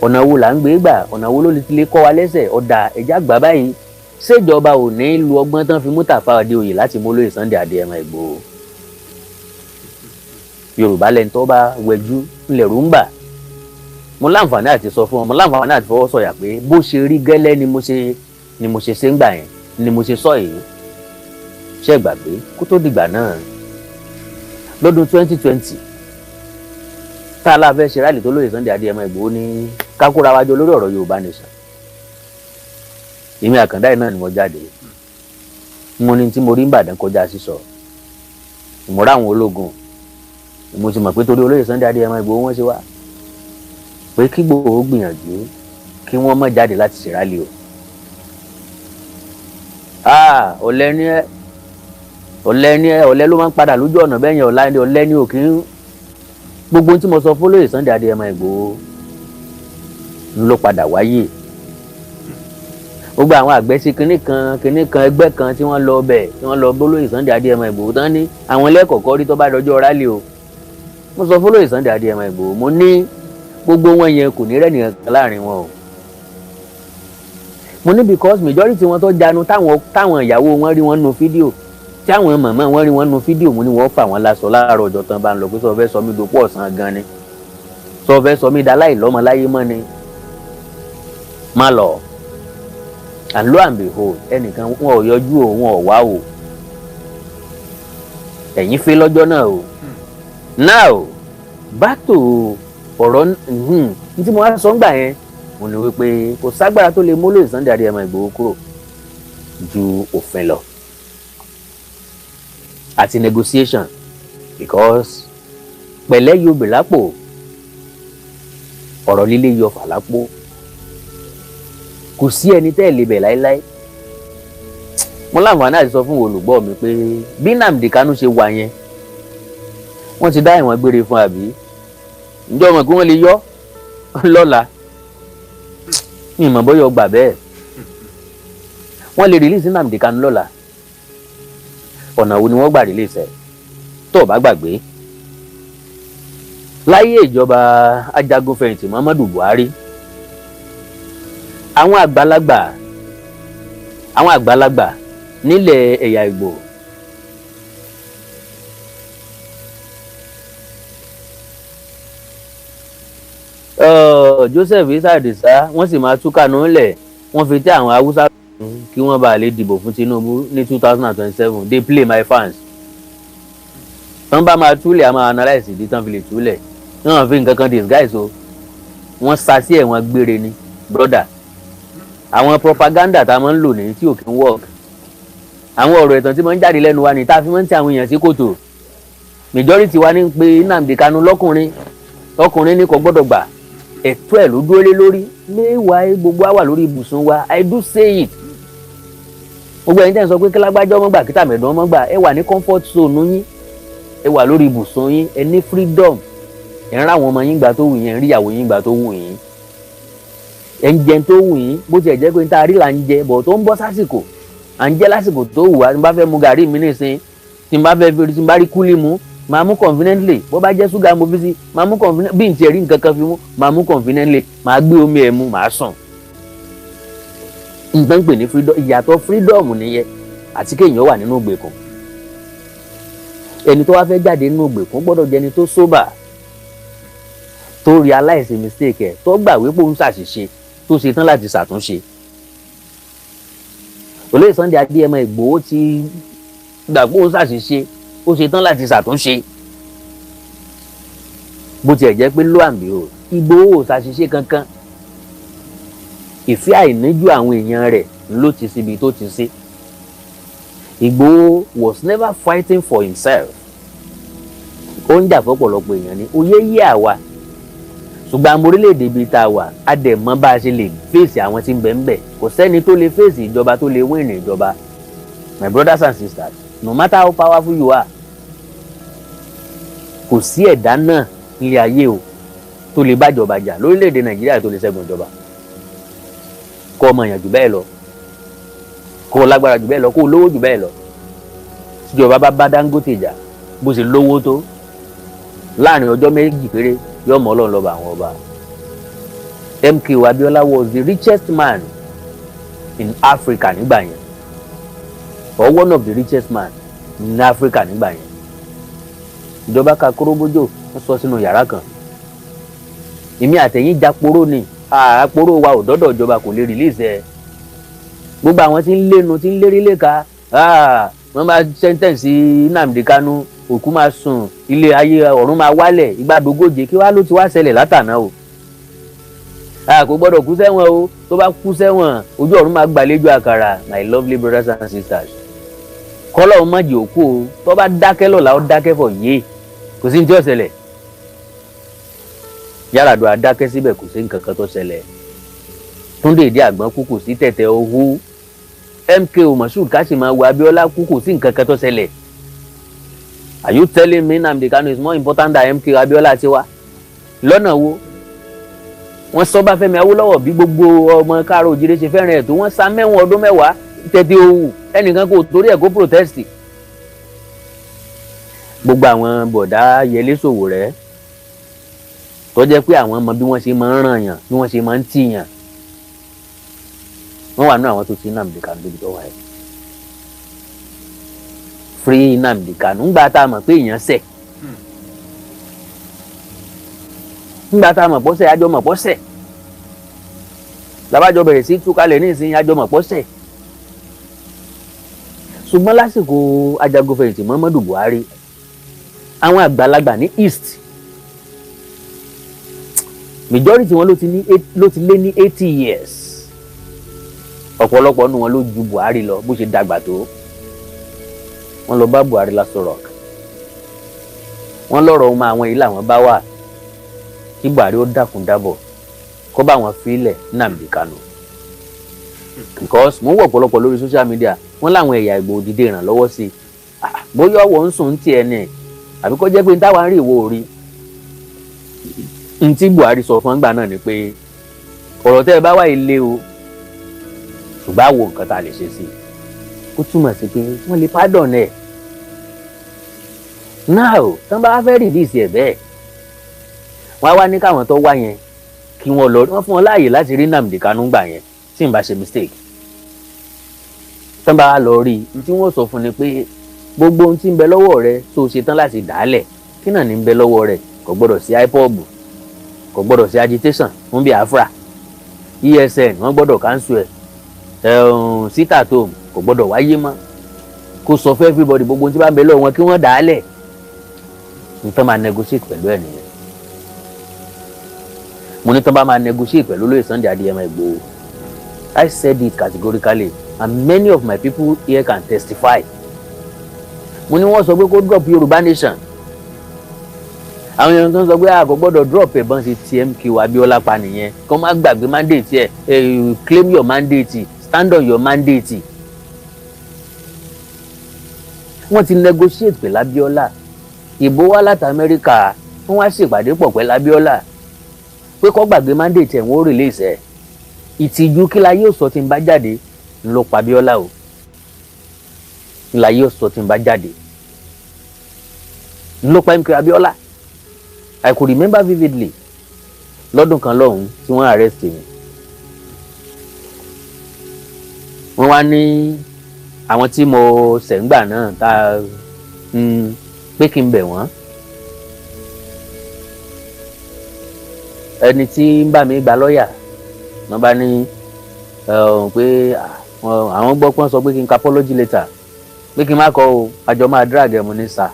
Ọ̀nà wo là ń gbé gbà? Ọ̀nà wo ló ti lè kọ́ wa lẹ́sẹ̀? Ọ̀dà ẹ̀já gbà báyìí. Ṣèjọba ò ní lu ọgbọ́n tán fi mú Tàfà Adéoyè láti mú olóyè Sunday Adéyẹmọ Ìgbòho? Yorùbá lẹni tó bá wẹjú ńlẹ̀rú ń bà. Mo láǹfààní àti sọ fún ọ, mo láǹfààní àti fọwọ́ sọ̀yà pé bó ṣe rí gẹ́lẹ́ ni mo ṣe ṣe ń gbà yẹn ni mo ṣe sọ yìí. Ṣe gbàgbé kó tó dìgbà náà lọ́dún 2020 tá a la fẹ́ ṣe rally tó lóye Sunday Adéyẹmọ Ìgbòho ní kákóra wájọ lórí ọ̀rọ̀ Yorùbá nation, èmi Àkàndá yìí náà ni mo jáde. Mo ní tí mo rí Ìbàdàn kọjá sísọ. Ìmọ̀ra àwọn ológun, mo ti mọ̀ pé torí olóyè Sunday Adéyẹmọ Ìgbòho wọ́n ṣe wá pé kí Ìgbòho gbìyànjú kí wọ́n má jáde láti ṣe rally o. Ọ̀lẹ ni ẹ́, ọ̀lẹ ni ẹ́, ọ̀lẹ ló máa ń padà lójú ọ̀nà bẹ́ẹ̀ yẹn. Ọ̀la ni ọ̀lẹ ni ò kí ń. Gbogbo ohun tí mo sọ fún olóyè Sunday Adéyẹmọ Ìgbòho ló padà wáyé. Gbogbo àwọn àgbẹ̀ sí kinní kan kinní kan, ẹgbẹ́ kan tí wọ́n lọ bẹ̀, tí wọ́n lọ bólóyè Sunday Adéyẹmọ Ìgbòho tán ní àwọn ẹlẹ́kọ̀ọ́kọ́ rí tó bá dọjọ́ rally o. Mo sọ fún olóyè Sunday Adéyẹmọ Ìgbòho, mo ní gbogbo wọn yẹn kò ní rẹ́nìkan láàrin wọn o. Mo ní because majority wọn tó jánu, táwọn ìyàwó wọn rí wọn nu fídíò, tí àwọn màmá wọn rí wọn nu fídíò, mo ní wọ́n fà wọ́n láṣọ láàárọ̀ ọjọ́ tán bá ń lọ pé sọ fẹ́ sọ mí dopò ọ̀sán gan ni, sọ fẹ́ sọ mí daláì lọ́mọ láyé mọ́ ni má lọ. And lo and behold, ẹnìkan wọn ò yọjú o, wọn ò wá o. Ẹ̀yin fẹ́ lọ́jọ́ náà o. Now back to ọ̀rọ̀ ní tí mo wá sọ ń gbà yẹn, mo ní wípé kò ságbára tó lè mú olóyè Sunday Adéyẹmọ Ìgbòho kúrò ju òfin lọ àti negotiation. Because pẹ̀lẹ́ yóò bè lápò, ọ̀rọ̀ líle yọ fà lápò. Kò sí ẹni tẹ́ ẹ̀ lè bẹ̀ láéláé. Mo láǹfààní àti sọ fún olùgbọ́ mi pé bí Nnamdi Kanu ṣe wà yẹn, wọ́n ti dá ẹ̀wọ̀n gbére fún, àbí ǹjẹ́ o mọ̀ pé wọ́n lè yọ lọ́la? Mi mọ̀ bóyá o gbà bẹ́ẹ̀. Wọ́n lè release Nnamdi Kanu lọ́la. Ọ̀nà wo ni wọ́n gbà release ẹ̀? Tó o bá gbàgbé, láyé ìjọba ajagunfẹ̀yìntì Muhammadu Buhari, àwọn àgbàlagbà nílẹ̀ ẹ̀yà Ìgbò Joseph Isa Adisa, wọ́n sì máa tú Kanu lẹ̀. Wọ́n fi tẹ́ àwọn Haúsá kí wọ́n bá lè dìbò fún Tinubu ní 2027. Dey play, my fans. Tán bá máa túlẹ̀, a máa analyse ìdí tán fi lè túlẹ̀. Wọ́n fi nǹkan kan disguise o, wọ́n sá sí ẹ̀wọ̀n gbére ni. Brother, àwọn propaganda tá a máa ń lò ní tí ò kí ń work, àwọn ọ̀rọ̀ ẹ̀tàn tí máa ń jáde lẹ́nu wa ní tá a fi máa ń tẹ àwọn èèyàn sí kòtò. Majority wa ní pé Nnamdi Kanu lọ́kùnrin, ọkùnrin ní kò gbọ́dọ̀ gbà, ẹ̀tọ́ ẹ̀ ló dúró lé lórí. Meanwhile, gbogbo wa wà lórí ibùsùn wa. I do say it, gbogbo ẹ̀yin tẹ́ ń sọ pé kí lágbájá ọmọ gbà, kí tàmẹ̀dùn ọmọ gbà, ẹ wà ní comfort zone yín, ẹ wà lórí ibùsùn yín, ẹ ní freedom, ẹ ń ráwọn ọmọ yín gbà tó wù yín, ẹ ń rí ìyàwó yín gbà tó wù yín, ẹ ń jẹun tó wù yín. Bó tiẹ̀ jẹ́ pé níta rí là ń jẹ bọ̀ tó ń bọ́ sásìkò, à ń jẹ́ lásìkò tó wù wá. Tí n bá fẹ́ mu gàrí mi nísìn, tí n bá fẹ́ fi, tí n bá rí kúlí mu, máa mú conveniently. Bó bá jẹ́ ṣúgà mo fi sí, máa mú conveniently. Bí n tiẹ̀ rí nǹkan kan fi mú, máa mú conveniently, máa gbé omi ẹ̀ mu, máa sùn. Nǹkan ń pè ní freedom, ìyàtọ̀ freedom nìyẹn àti kéèyàn wà nínú ìgbèkùn. Ẹni tó wá fẹ́ jáde nínú ìgbèkùn gbọ́dọ̀ jẹ́ ẹni tó sober, tó realize mistake ẹ̀, tó gbà wípé òun ṣàṣìṣe, tó ṣe tán láti ṣàtúnṣe. Olóyè Sunday Adéyẹmọ Ìgbòho ti gbà pé òun ṣàṣìṣe, ó ṣe tán láti ṣàtúnṣe. Bó tiẹ̀ jẹ́ pé lo and behold, Ìgbòho ò ṣàṣìṣe kankan. Ìfẹ́ àìníjú àwọn èèyàn rẹ̀ ló ti síbi tó ti sí. Ìgbòho was never fighting for himself, ó ń jà fọ́pọ̀lọpọ̀ èèyàn ní òye yé àwa. Ṣùgbọ́n àwọn orílẹ̀-èdè bíi tá a wà, á dẹ̀ mọ̀ bá a ṣe lè fèsì àwọn tí ń bẹ ń bẹ̀. Kò sẹ́ni tó lè fèsì ìjọba, tó lè win ìjọba. My brothers and sisters, no matter how powerful you are, kò sí ẹ̀dá náà nílé ayé o tó lè bájọba jà lórílẹ̀-èdè Nàìjíríà, tó lè ṣẹ́gun ìjọba. Kó ọmọ èèyàn jù bẹ́ẹ̀ lọ, kó o lágbára jù bẹ́ẹ̀ lọ, kó o lówó jù bẹ́ẹ̀ lọ, tíjọba bá bá Dangote jà, bó ṣe lówó tó, láàrin ọjọ́ 2 péré, yóò mọ Ọlọ́run lọ́ba àwọn ọba. MKO Abiola was the richest man in Africa nígbà yẹn, or one of the richest man in Africa nígbà yẹn. Ìjọba ka kóróbójò, wọ́n sọ sínú yàrá kan. Èmi àtẹ̀yìn japoró ni àporó wa ò dọ́dọ̀ ìjọba, kò lè release ẹ̀. Gbogbo àwọn tí ń lénu, tí ń lérí léka, wọ́n máa sentence Nnamdi Kanu, òkú máa sùn, ilé ayé ọ̀run máa wálẹ̀, ìgbàdógóje. Kí wàá ló ti wá ṣẹlẹ̀ látàná o? Kò gbọ́dọ̀ kú sẹ́wọ̀n o. Tó bá kú sẹ́wọ̀n, ojú ọ̀run máa gbàlejò àkàrà. My lovely brothers and sisters, kọ́lọ́ má jẹ́ òkú o. Tó bá dákẹ́ lọ́la, ó dákẹ́ fọ̀ yé, kò sí ní tí ó ṣẹlẹ̀. Yar'Adua dákẹ́ síbẹ̀, kò sí nǹkan kan tó ṣẹlẹ̀. Túndé Ìdí Àgbọn kú, kò sí tẹ̀tẹ̀ owó. MKO Moshood Kashimawo Abiola kú, kò sí nǹkan kan tó ṣẹlẹ̀. Are you telling me Nnamdi Kanu is more important than MKO Abiola tiwa? Lọ́nà wo? Wọ́n sọ Báfẹ́mi Awólọ́wọ̀, bí gbogbo ọmọ káàró òjìrè ṣe fẹ́ràn ẹ̀ tó, wọ́n sá mẹ́wọ̀n ọdún 10, tẹ̀tẹ̀ òwú, ẹnìkan kò torí ẹ̀ kó protest. Gbogbo àwọn bọ̀dá Yẹlé Sowore tó jẹ́ pé àwọn mọ bí wọ́n ṣe máa ń ràn yàn, bí wọ́n ṣe máa ń tì yàn, wọ́n wà nínú àwọn tó ti Nnamdi Kanu débi tó wà yìí. Free Nnamdi Kanu. Ńgbà tá a mọ̀ pé èèyàn ṣẹ̀, ńgbà tá a mọ̀ pọ́sẹ̀, àjọ mọ̀ pọ́sẹ̀ làbájọ bẹ̀rẹ̀ sí túkalẹ̀ ní ìsinyìí, àjọ mọ̀ pọ́sẹ̀. Ṣùgbọ́n lásìkò ajagunfẹ̀yìntì Muhammadu Buhari, àwọn àgbàlagbà ní East, majority wọn ló ti lé ní 80 years. Ọ̀pọ̀lọpọ̀ nínú wọn ló ju Buhari lọ bó ṣe dàgbà tó. Wọ́n lọ bá Buhari l'Aso Rock. Wọ́n lọ́rọ̀ ọmọ àwọn yìí làwọn bá wà, kí Buhari ó dákun dábọ̀ kó bá wọn fílẹ̀ Nnamdi Kanu, because mo ń wọ̀ ọ̀pọ̀lọpọ̀ lórí social media, wọ́n láwọn ẹ̀yà Ìgbò dìde ìrànlọ́wọ́ sí i. Bóyá ọwọ́ ń sùn tiẹ̀ ni, àbí kó jẹ́ pé táwa ń rí ìwọ orí n tí Buhari sọ fún gbà náà ni pé ọ̀rọ̀ tẹ́ ẹ bá wà ilé o, ṣùgbọ́n àwo nǹkan tá a lè ṣe sí i. Ó túmọ̀ sí pé wọ́n lè pardon ẹ̀ now. Tán bá fẹ́ release ẹ̀ bẹ́ẹ̀, wọ́n á wá ní káwọn tó wá yẹn kí wọ́n lọ, wọ́n fún wọn láàyè láti rí Nnamdi Kanu gbà yẹn, tí n bá ṣe mistake. Tán bá lọ rí i, tí wọ́n sọ fún ni pé gbogbo ohun tí ń bẹ lọ́wọ́ rẹ tó ṣe tán láti dàálẹ̀, kí náà ní ń bẹ lọ́wọ́ rẹ? Kò gbọ́dọ̀ sí IPOB, kò gbọ́dọ̀ sí agitation fún Biafra, ESN wọ́n gbọ́dọ̀ cancel ẹ̀, ẹ̀hún sit at home kò gbọ́dọ̀ wáyé mọ́. Kó sọ fún everybody, gbogbo ohun tí bá ń bẹ lọ́wọ́ wọn kí wọ́n dàálẹ̀. Nítorí máa negotiate pẹ̀lú ẹ̀ nìyẹn. Mo ní tán bá máa negotiate pẹ̀lú olóyè Sunday Adéyẹmọ Ìgbòho, I said it categorically and many of my people here can testify. Mo ní wọ́n sọ pé kó drop Yorùbá nation. Àwọn èèyàn kan sọ pé a kò gbọ́dọ̀ drop ẹ̀, bọ́n ṣe ti MKO Abiola pa nìyẹn, kó má gbàgbé mandate ẹ̀, claim your mandate, stand on your mandate. Wọ́n ti negotiate pẹ̀lú Abiola. Ìbò wá láti Amẹ́ríkà, wọ́n wá ṣèpàdé pọ̀ pẹ̀lú Abiola pé kó gbàgbé mandate ẹ̀, wọ́n ó release ẹ̀. Ìtìjú kí la yóò sọ tí n bá jáde ńlọ pa Abiola o, ńlá yóò sọ tí n bá jáde ńlọ pa MK Abiola. I could remember vividly lọ́dún kan lọ́hùn tí wọ́n arrest mi. Wọ́n wá ní àwọn tí mo ṣẹ̀ǹgbà náà tá a pé kí n bẹ̀ wọ́n. Ẹni tí ń bá mi gba lọ́ọ̀yà, wọ́n bá ní pé àwọn gbọ́ pé wọ́n sọ pé kí n ka apology letter, pé kí n má kọ o, àjọ máa drag ẹ̀. Mo ní sà,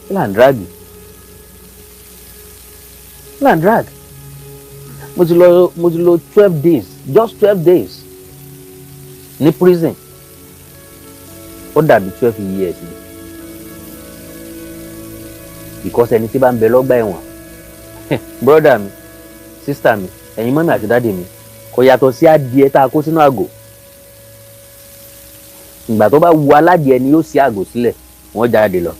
kí là ń drag? Kí là ń drag? Mo ti lọ 12 days, just 12 days ní prison, ó dàbí 12 years ni, because ẹni tí bá ń bẹ lọ́gbà ẹ̀wọ̀n, brother mi, sister mi, ẹ̀yin mummy àti daddy mi, kò yàtọ̀ sí adìẹ tá a kó sínú àgò. Ìgbà tó bá wu aládìẹ ni yóò ṣí àgò sílẹ̀, wọ́n jáde lọ.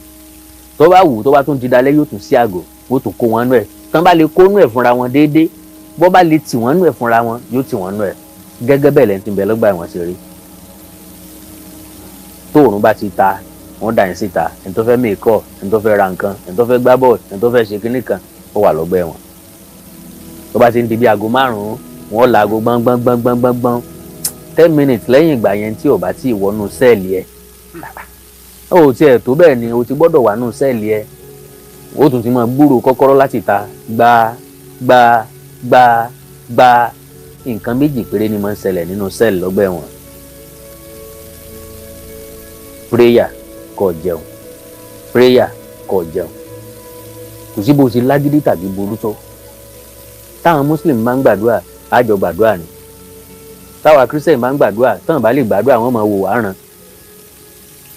Tó bá wù, tó bá tún di dalẹ́, yóò tún ṣí àgò, wọ́n tún kó wọn nú ẹ̀. Tán bá lè kó nú ẹ̀ fúnra wọn déédéé, bọ́ bá lè tì wọ́n nú ẹ̀ fúnra wọn, yóò tì wọ́n nú ẹ̀. Gẹ́gẹ́ bẹ́ẹ̀ lẹ́ni tí ń bẹ lọ́gbà ẹ̀wọ̀n ṣe rí. Tóòrùn bá ti ta, wọ́n dà yín síta. Ẹni tó fẹ́ mèkọ́, ẹni tó fẹ́ ra nǹkan, ẹni tó fẹ́ gbá bọ́ọ̀lù, ẹni tó fẹ́ ṣe kinní kan, ó wà lọ́gbà ẹ̀wọ̀n. Tó bá ti ń di bí aago 5, wọ́n la aago gbọ́n gbọ́n gbọ́n gbọ́n gbọ́n gbọ́n. 10 minutes lẹ́yìn ìgbà yẹn, tí ò bá tí ì wọnú cell ẹ̀, ó tiẹ̀ tó bẹ́ẹ̀ ni o ti gbọ́dọ̀ wà nù cell ẹ̀. Ó tún ti máa gbúrò kọ́kọ́rọ́ láti ta gba gba gba gba. Nǹkan méjì péré ni máa ń ṣẹlẹ̀ nínú cell lọ́gbà ẹ̀wọ̀n: prayer, kó jẹun, prayer, kó jẹun. Kò sí bó ṣe lágídí tàbí burú tó. Táwọn Muslim máa ń gbàdúrà, àjọ gbàdúrà ni. Táwa Christian máa ń gbàdúrà, táwọn bá lè gbàdúrà, wọ́n máa wò wá ràn,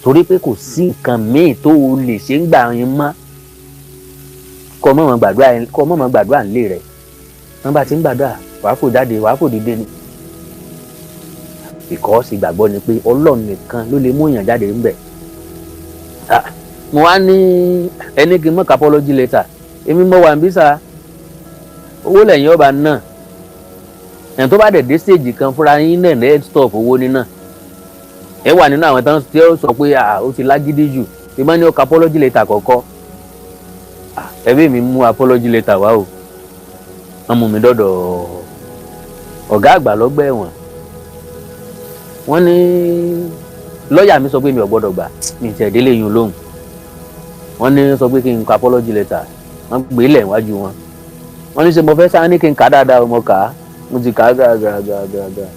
torí pé kò sí nǹkan míì tó o lè ṣe ń gbà yín mọ́. Kọ́ mọ̀ mọ̀ gbàdúrà, kọ́ mọ̀ mọ̀ gbàdúrà nílé rẹ̀. Wọ́n bá ti ń gbàdúrà, wàá fò jáde, wàá fò dìde ni, because ìgbàgbọ́ ni pé Ọlọ́run nìkan ló lè mú èèyàn jáde ńbẹ̀. Mo wá ní ẹni kí n mọ̀ apology letter. Èmi mo wà níbí sá, owó lẹ́yìn ọba náà. Ẹni tó bá dẹ̀ dé stage kan, fúnra yín náà ẹ̀ stop owó níná. Ẹ wà nínú àwọn tán tí ó sọ pé ó ti lágídí jù. Ìmọ̀ ní ó ka apology letter kọ̀ọ̀kọ́. Ẹbí mi mú apology letter wá o. Wọ́n mú mi dọ́dọ̀ ọ̀gá àgbà lọ́gbà ẹ̀wọ̀n. Wọ́n ní lọ́ọ̀yà mi sọ pé mi ò gbọ́dọ̀ gbà, mi tiẹ̀ délé yín lóhùn. Wọ́n ní sọ pé kí n kọ apology letter. Wọ́n gbé lẹ̀ wájú wọn. Wọ́n ní ṣe mo fẹ́ sáà ní kí n kà á dáadáa. Mo kà á, mo ti kà á gàgàgàgà.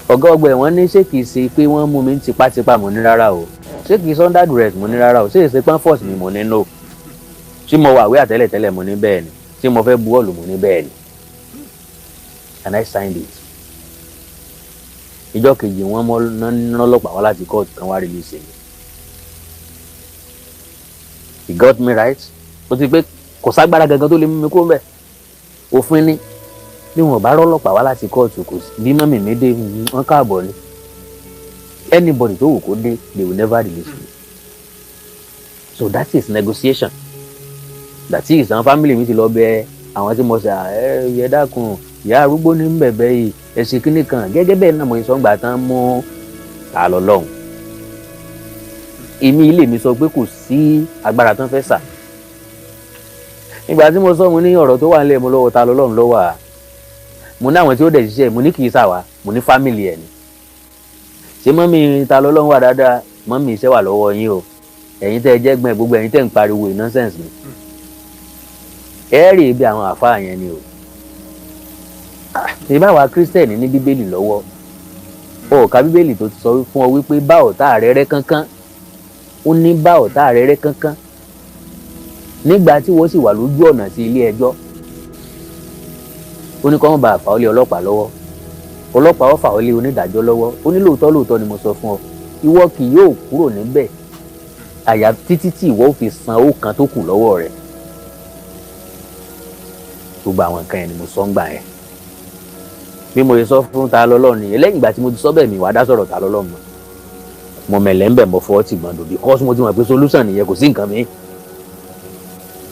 Ọ̀gá ọgbà ẹ̀wọ̀n ní ṣé kìí ṣe pé wọ́n mú mi tipátipá? Mo ní rárá o. Ṣé kìí ṣe under duress? Mo ní rárá o. Ṣé èsì pọ́n force mi? Mo ní no. Ṣé mo wà wí àtẹ́lẹ̀tẹ́lẹ̀? Mo ní bẹ́ẹ̀ ni. Ṣé mo fẹ́ buwọ́lù? Mo ní bẹ́ẹ̀ ni. And I signed it. Ìjọ́ kejì, wọ́n mọ́ nọ́lọ́pàá wá láti kóòtù kan wá release mi. He got me right. Ó ti pé kò ságbára gangan tó lè mú mi kó mbẹ. Òfin ni bí wọn bá rọ́lọ́pàá wá láti kóòtù, kò sí bí mummy mi dé, wọn káàbọ̀ ni. Anybody tó wù kó dé, they will never release me. So that is negotiation. That is, àwọn family mi ti lọ bẹ àwọn tí mo ṣe, ẹ yẹ dákun, ìyá arúgbó ní bẹ̀bẹ̀ yìí, ẹ̀sìn kínní kan. Gẹ́gẹ́ bẹ́ẹ̀ náà mo sọ ń gbà tán mú ta lọ lọ́hùn. Èmi ilé mi sọ pé kò sí agbára tán fẹ́ sà. Ìgbà tí mo sọ, mo ní ọ̀rọ̀ tó wà nílẹ̀ mo lọ́wọ́ ta lọ lọ́hùn lọ́wọ́ à. Mo ní àwọn tí ó dẹ̀ ṣiṣẹ́, mo ní kì í sà wá, mo ní family ẹ̀ ni. Ṣé mummy ta lọ lọ́hùn wà dáadáa? Mummy, iṣẹ́ wà lọ́wọ́ yín o. Ẹ̀yin tẹ́ ẹ jẹ́ gbọ́n, gbogbo ẹ̀yin tẹ́ ń pariwo nonsense ni. Ẹ rí ibi àwọn àfáà yẹn ni o. Ìbá wa Christian ní Bíbélì lọ́wọ́, o ká Bíbélì tó ti sọ fún ọ wípé bá ọ̀tá rẹ rẹ́ kánkán. Ó ní bá ọ̀tá rẹ rẹ́ kánkán nígbà tí wọ́n sì wà lójú ọ̀nà sí ilé ẹjọ́. Ó ní kọ́ mọ́ bá fà ọ́ lé ọlọ́pàá lọ́wọ́, ọlọ́pàá ó fà ọ́ lé onídàájọ́ lọ́wọ́. Ó ní lóòótọ́ lóòótọ́ ni mo sọ fún ọ, ìwọ kì yóò kúrò níbẹ̀ àyà títí tí ìwọ ò fi san owó kan tó kù lọ́wọ́ rẹ̀. Gbogbo àwọn nǹkan yẹn ni mo sọ ń gbà yẹn. Bí mo ṣe sọ fún ta lọ́lọ́run nìyẹn. Lẹ́yìn ìgbà tí mo ti sọ bẹ́ẹ̀, mi wàá dá sọ̀rọ̀ ta lọ́lọ́run mọ́. Mo mẹ̀lẹ́ ń bẹ̀, mo fọwọ́ tì gbọ́n, because mo ti mọ̀ pé solution nìyẹn, kò sí nǹkan mi.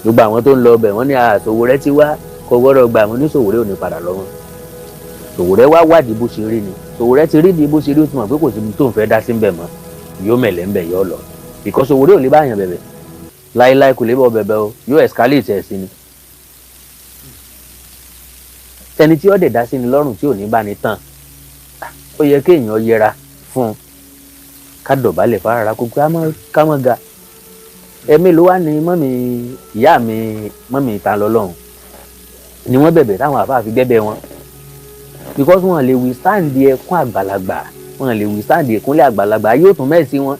Gbogbo àwọn tó ń lọ bẹ̀ wọ́n ní Sowore ti wá, kò gbọ́dọ̀ gbà. Wọ́n ní Sowore ò ní padà lọ́wọ́. Sowore wá wádìí bó ṣe rí ni. Sowore ti rí di bó ṣe rí, ó ti mọ̀ pé kò sí tó ń fẹ́ dá sí ń bẹ̀ mọ́. Yóò mẹ̀lẹ́ ń bẹ̀, yóò lọ, because Sowore ò lè bá yàn bẹ̀bẹ̀ láíláí, kò lè bọ̀ bẹ̀bẹ̀ o, yóò escalate ẹ̀ sí ni. Ẹni tí ó dẹ̀ dá sí ni lọ́rùn tí ò ní bá ní tán, ó yẹ kéèyàn yẹra fún un, ká dọ̀bálẹ̀ fara kó ká mọ́ ga. Ẹ̀mí ló wá ní mummy, ìyá mi, mummy ta lọ́lọ́run ni wọ́n bẹ̀bẹ̀ táwọn àfáà fi gbẹ́bẹ̀ wọn, because wọn lè withstand ẹkún àgbàlagbà, wọn lè withstand ìkúnlẹ̀ àgbàlagbà, yóò tún mẹ́sì wọn.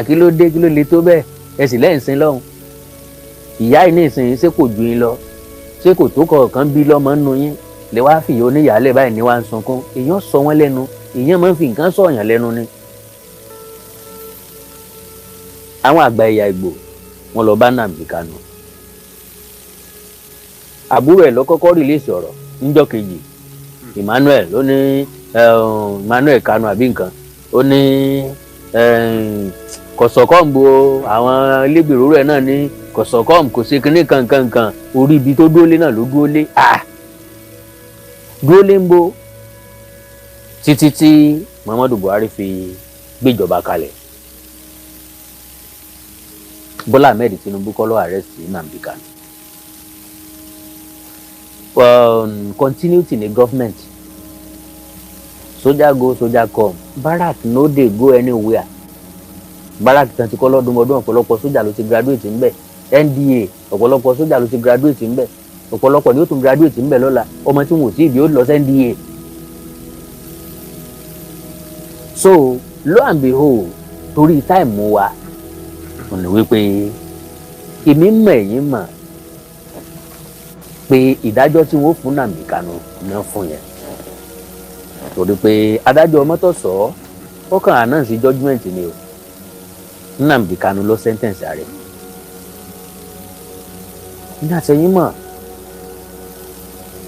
Kí ló dé? Kí ló le tó bẹ́ẹ̀? Ẹ sì lẹ́yìn sin lọ́hùn. Ìyá yìí ní ìsìn, ṣé kò ju yín lọ? Ṣé kò tó kọ̀ọ̀kan bí lọ́mọ nínú yín lè wá fìyà oníyàálẹ̀ báyìí ní wá ń sunkún? Èèyàn sọ wọ́n lẹ́nu, èèyàn máa ń fi nǹkan sọ̀yàn lẹ́nu ni. Àwọn àgbà ẹ̀yà Ìgbò, wọn lọ bá Nnamdi Kanu. Àbúrò ẹ̀ ló kọ́kọ́ release ọ̀rọ̀ níjọ́ kejì. Emmanuel ló ní, Emmanuel Kanu àbí nǹkan, ó ní kọ̀sọ̀kọ́ǹbù àwọn ilégbèrò rẹ̀ náà ní kọ̀sọ̀kọ́ǹbù, kò sí kinní kankankan. Orí ibi tó dúró lé náà ló dúró lé, dúró lé ń bo títí tí Muhammadu Buhari fi gbéjọba kalẹ̀. Bọ́lá Ahmed Tinubu kọ́ ló arrest Nnamdi Kanu. Continuity ní government. Soldier go, soldier come, barrack no dey go anywhere. Barrack tán ti kọ́ lọ́dún ọdún, ọ̀pọ̀lọpọ̀ sójà ló ti graduate ńbẹ̀. NDA, ọ̀pọ̀lọpọ̀ sójà ló ti graduate ńbẹ̀, ọ̀pọ̀lọpọ̀ ni ó tún graduate ńbẹ̀ lọ́la. Ọmọ tí wọn ò tí ì bí ó lọ sí NDA. So lo and behold, torí time wa ò ní wípé èmi mọ̀, ẹ̀yin mọ̀ pé ìdájọ́ tí wọ́n fún Nnamdi Kanu náà fún yẹn, torí pé adájọ́ Mọ́tòsọ́ ó kàn announce judgement ni o. Nnamdi Kanu ló sentence rẹ̀ ní àtẹ̀yìn mọ̀.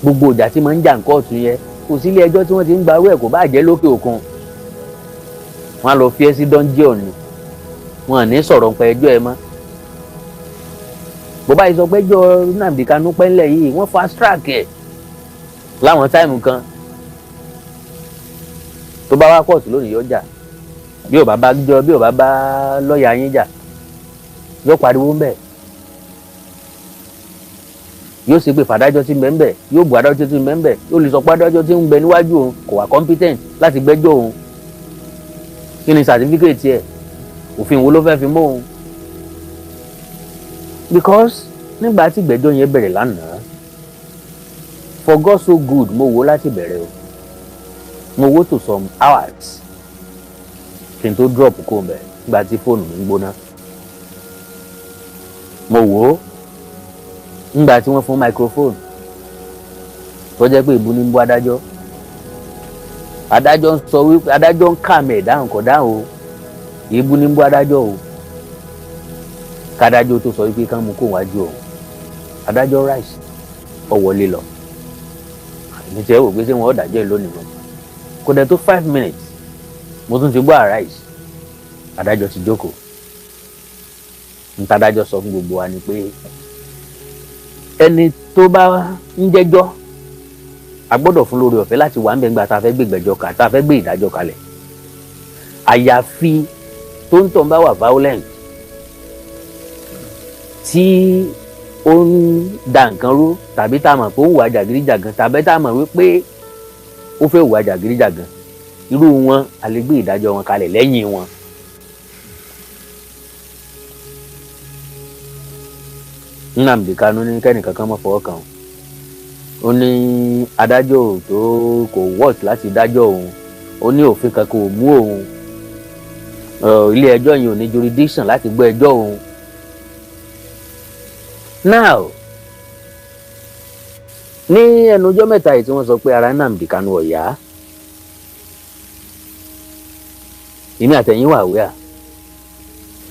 Gbogbo ìjà tí máa ń jà ń kóòtù yẹn, kò sí ilé ẹjọ́ tí wọ́n ti ń gba owó ẹ̀, kò bá jẹ́ lókè òkun. Wọ́n á lọ fi ẹ́ sí dungeon ni, wọn à ní sọ̀rọ̀ nípa ẹjọ́ ẹ mọ́. Bó báyìí sọ pé ẹjọ́ Nnamdi Kanu pẹ́ńlẹ̀ yìí, wọ́n fast track ẹ̀ láwọn time kan. Tó bá wá kóòtù lónìí, yóò jà. Bí ò bá bá jọ, bí ò bá bá lọ́ọ̀yà yín jà, yóò pariwo ń bẹ̀, yóò ṣe pé fàdájọ́ tí ń bẹ ń bẹ̀, yóò bu adájọ́ tí ń bẹ ń bẹ̀, yóò lè sọ pé adájọ́ tí ń bẹ níwájú òun kò wà competent láti gbẹ́jọ́ òun. Kí ni certificate ẹ̀? Òfin wo ló fẹ́ fi mọ́ òun? Because nígbà tí ìgbẹ́jọ́ yẹn bẹ̀rẹ̀ lánàá, for God so good, mo wò láti bẹ̀rẹ̀ o, mo wò to some hours kí n tó drop kó mbẹ̀. Nígbà tí fóònù mi ń gbóná, mo wò ó. Nígbà tí wọ́n fún microphone, tó jẹ́ pé ìbú ní ń bú adájọ́, adájọ́ ń sọ wípé adájọ́ ń kà mí ẹ̀ dáhùn, kò dáhùn o, ìbú ní ń bú adájọ́ o. Kádájọ́ tó sọ wípé kán mú kó wájú òun, adájọ́ rise, ó wọlé lọ. Èmi tiẹ̀ wò pé ṣé wọn ò dájọ́ ẹ̀ lónìí mọ́. Kò dẹ̀ tó 5 minutes, mo tún ti gbọ́ arise, adájọ́ ti jókòó. Ntadájọ́ sọ fún gbogbo wa ni pé ẹni tó bá ń jẹ́jọ́, a gbọ́dọ̀ fún lórí ọ̀fẹ́ láti wà ń bẹ̀ ńgbà tá a fẹ́ gbé ìgbẹ́jọ́ ká tá a fẹ́ gbé ìdájọ́ kalẹ̀, àyàfi tó ń tàn bá wà violent, tí ó ń da nǹkan rú, tàbí tá a mọ̀ pé ó ń hùwà jàgídíjàgan, tàbí tá a mọ̀ wípé ó fẹ́ hùwà jàgídíjàgan. Irú wọn, a lè gbé ìdájọ́ wọn kalẹ̀ lẹ́yìn wọn. Nnamdi Kanu ní kẹ́nìkan kan mọ́ fọwọ́ kàn. Ó ní adájọ́ tó kò wọ́ọ̀tì láti dájọ́ òun. Ó ní òfin kan kò mú òun, ilé ẹjọ́ yìí ò ní jurisdiction láti gbọ́ ẹjọ́ òun. Now, ní ẹnu ọjọ́ mẹ́ta yìí tí wọ́n sọ pé ara Nnamdi Kanu ò yá, èmi àtẹ̀yìn wà wíwà,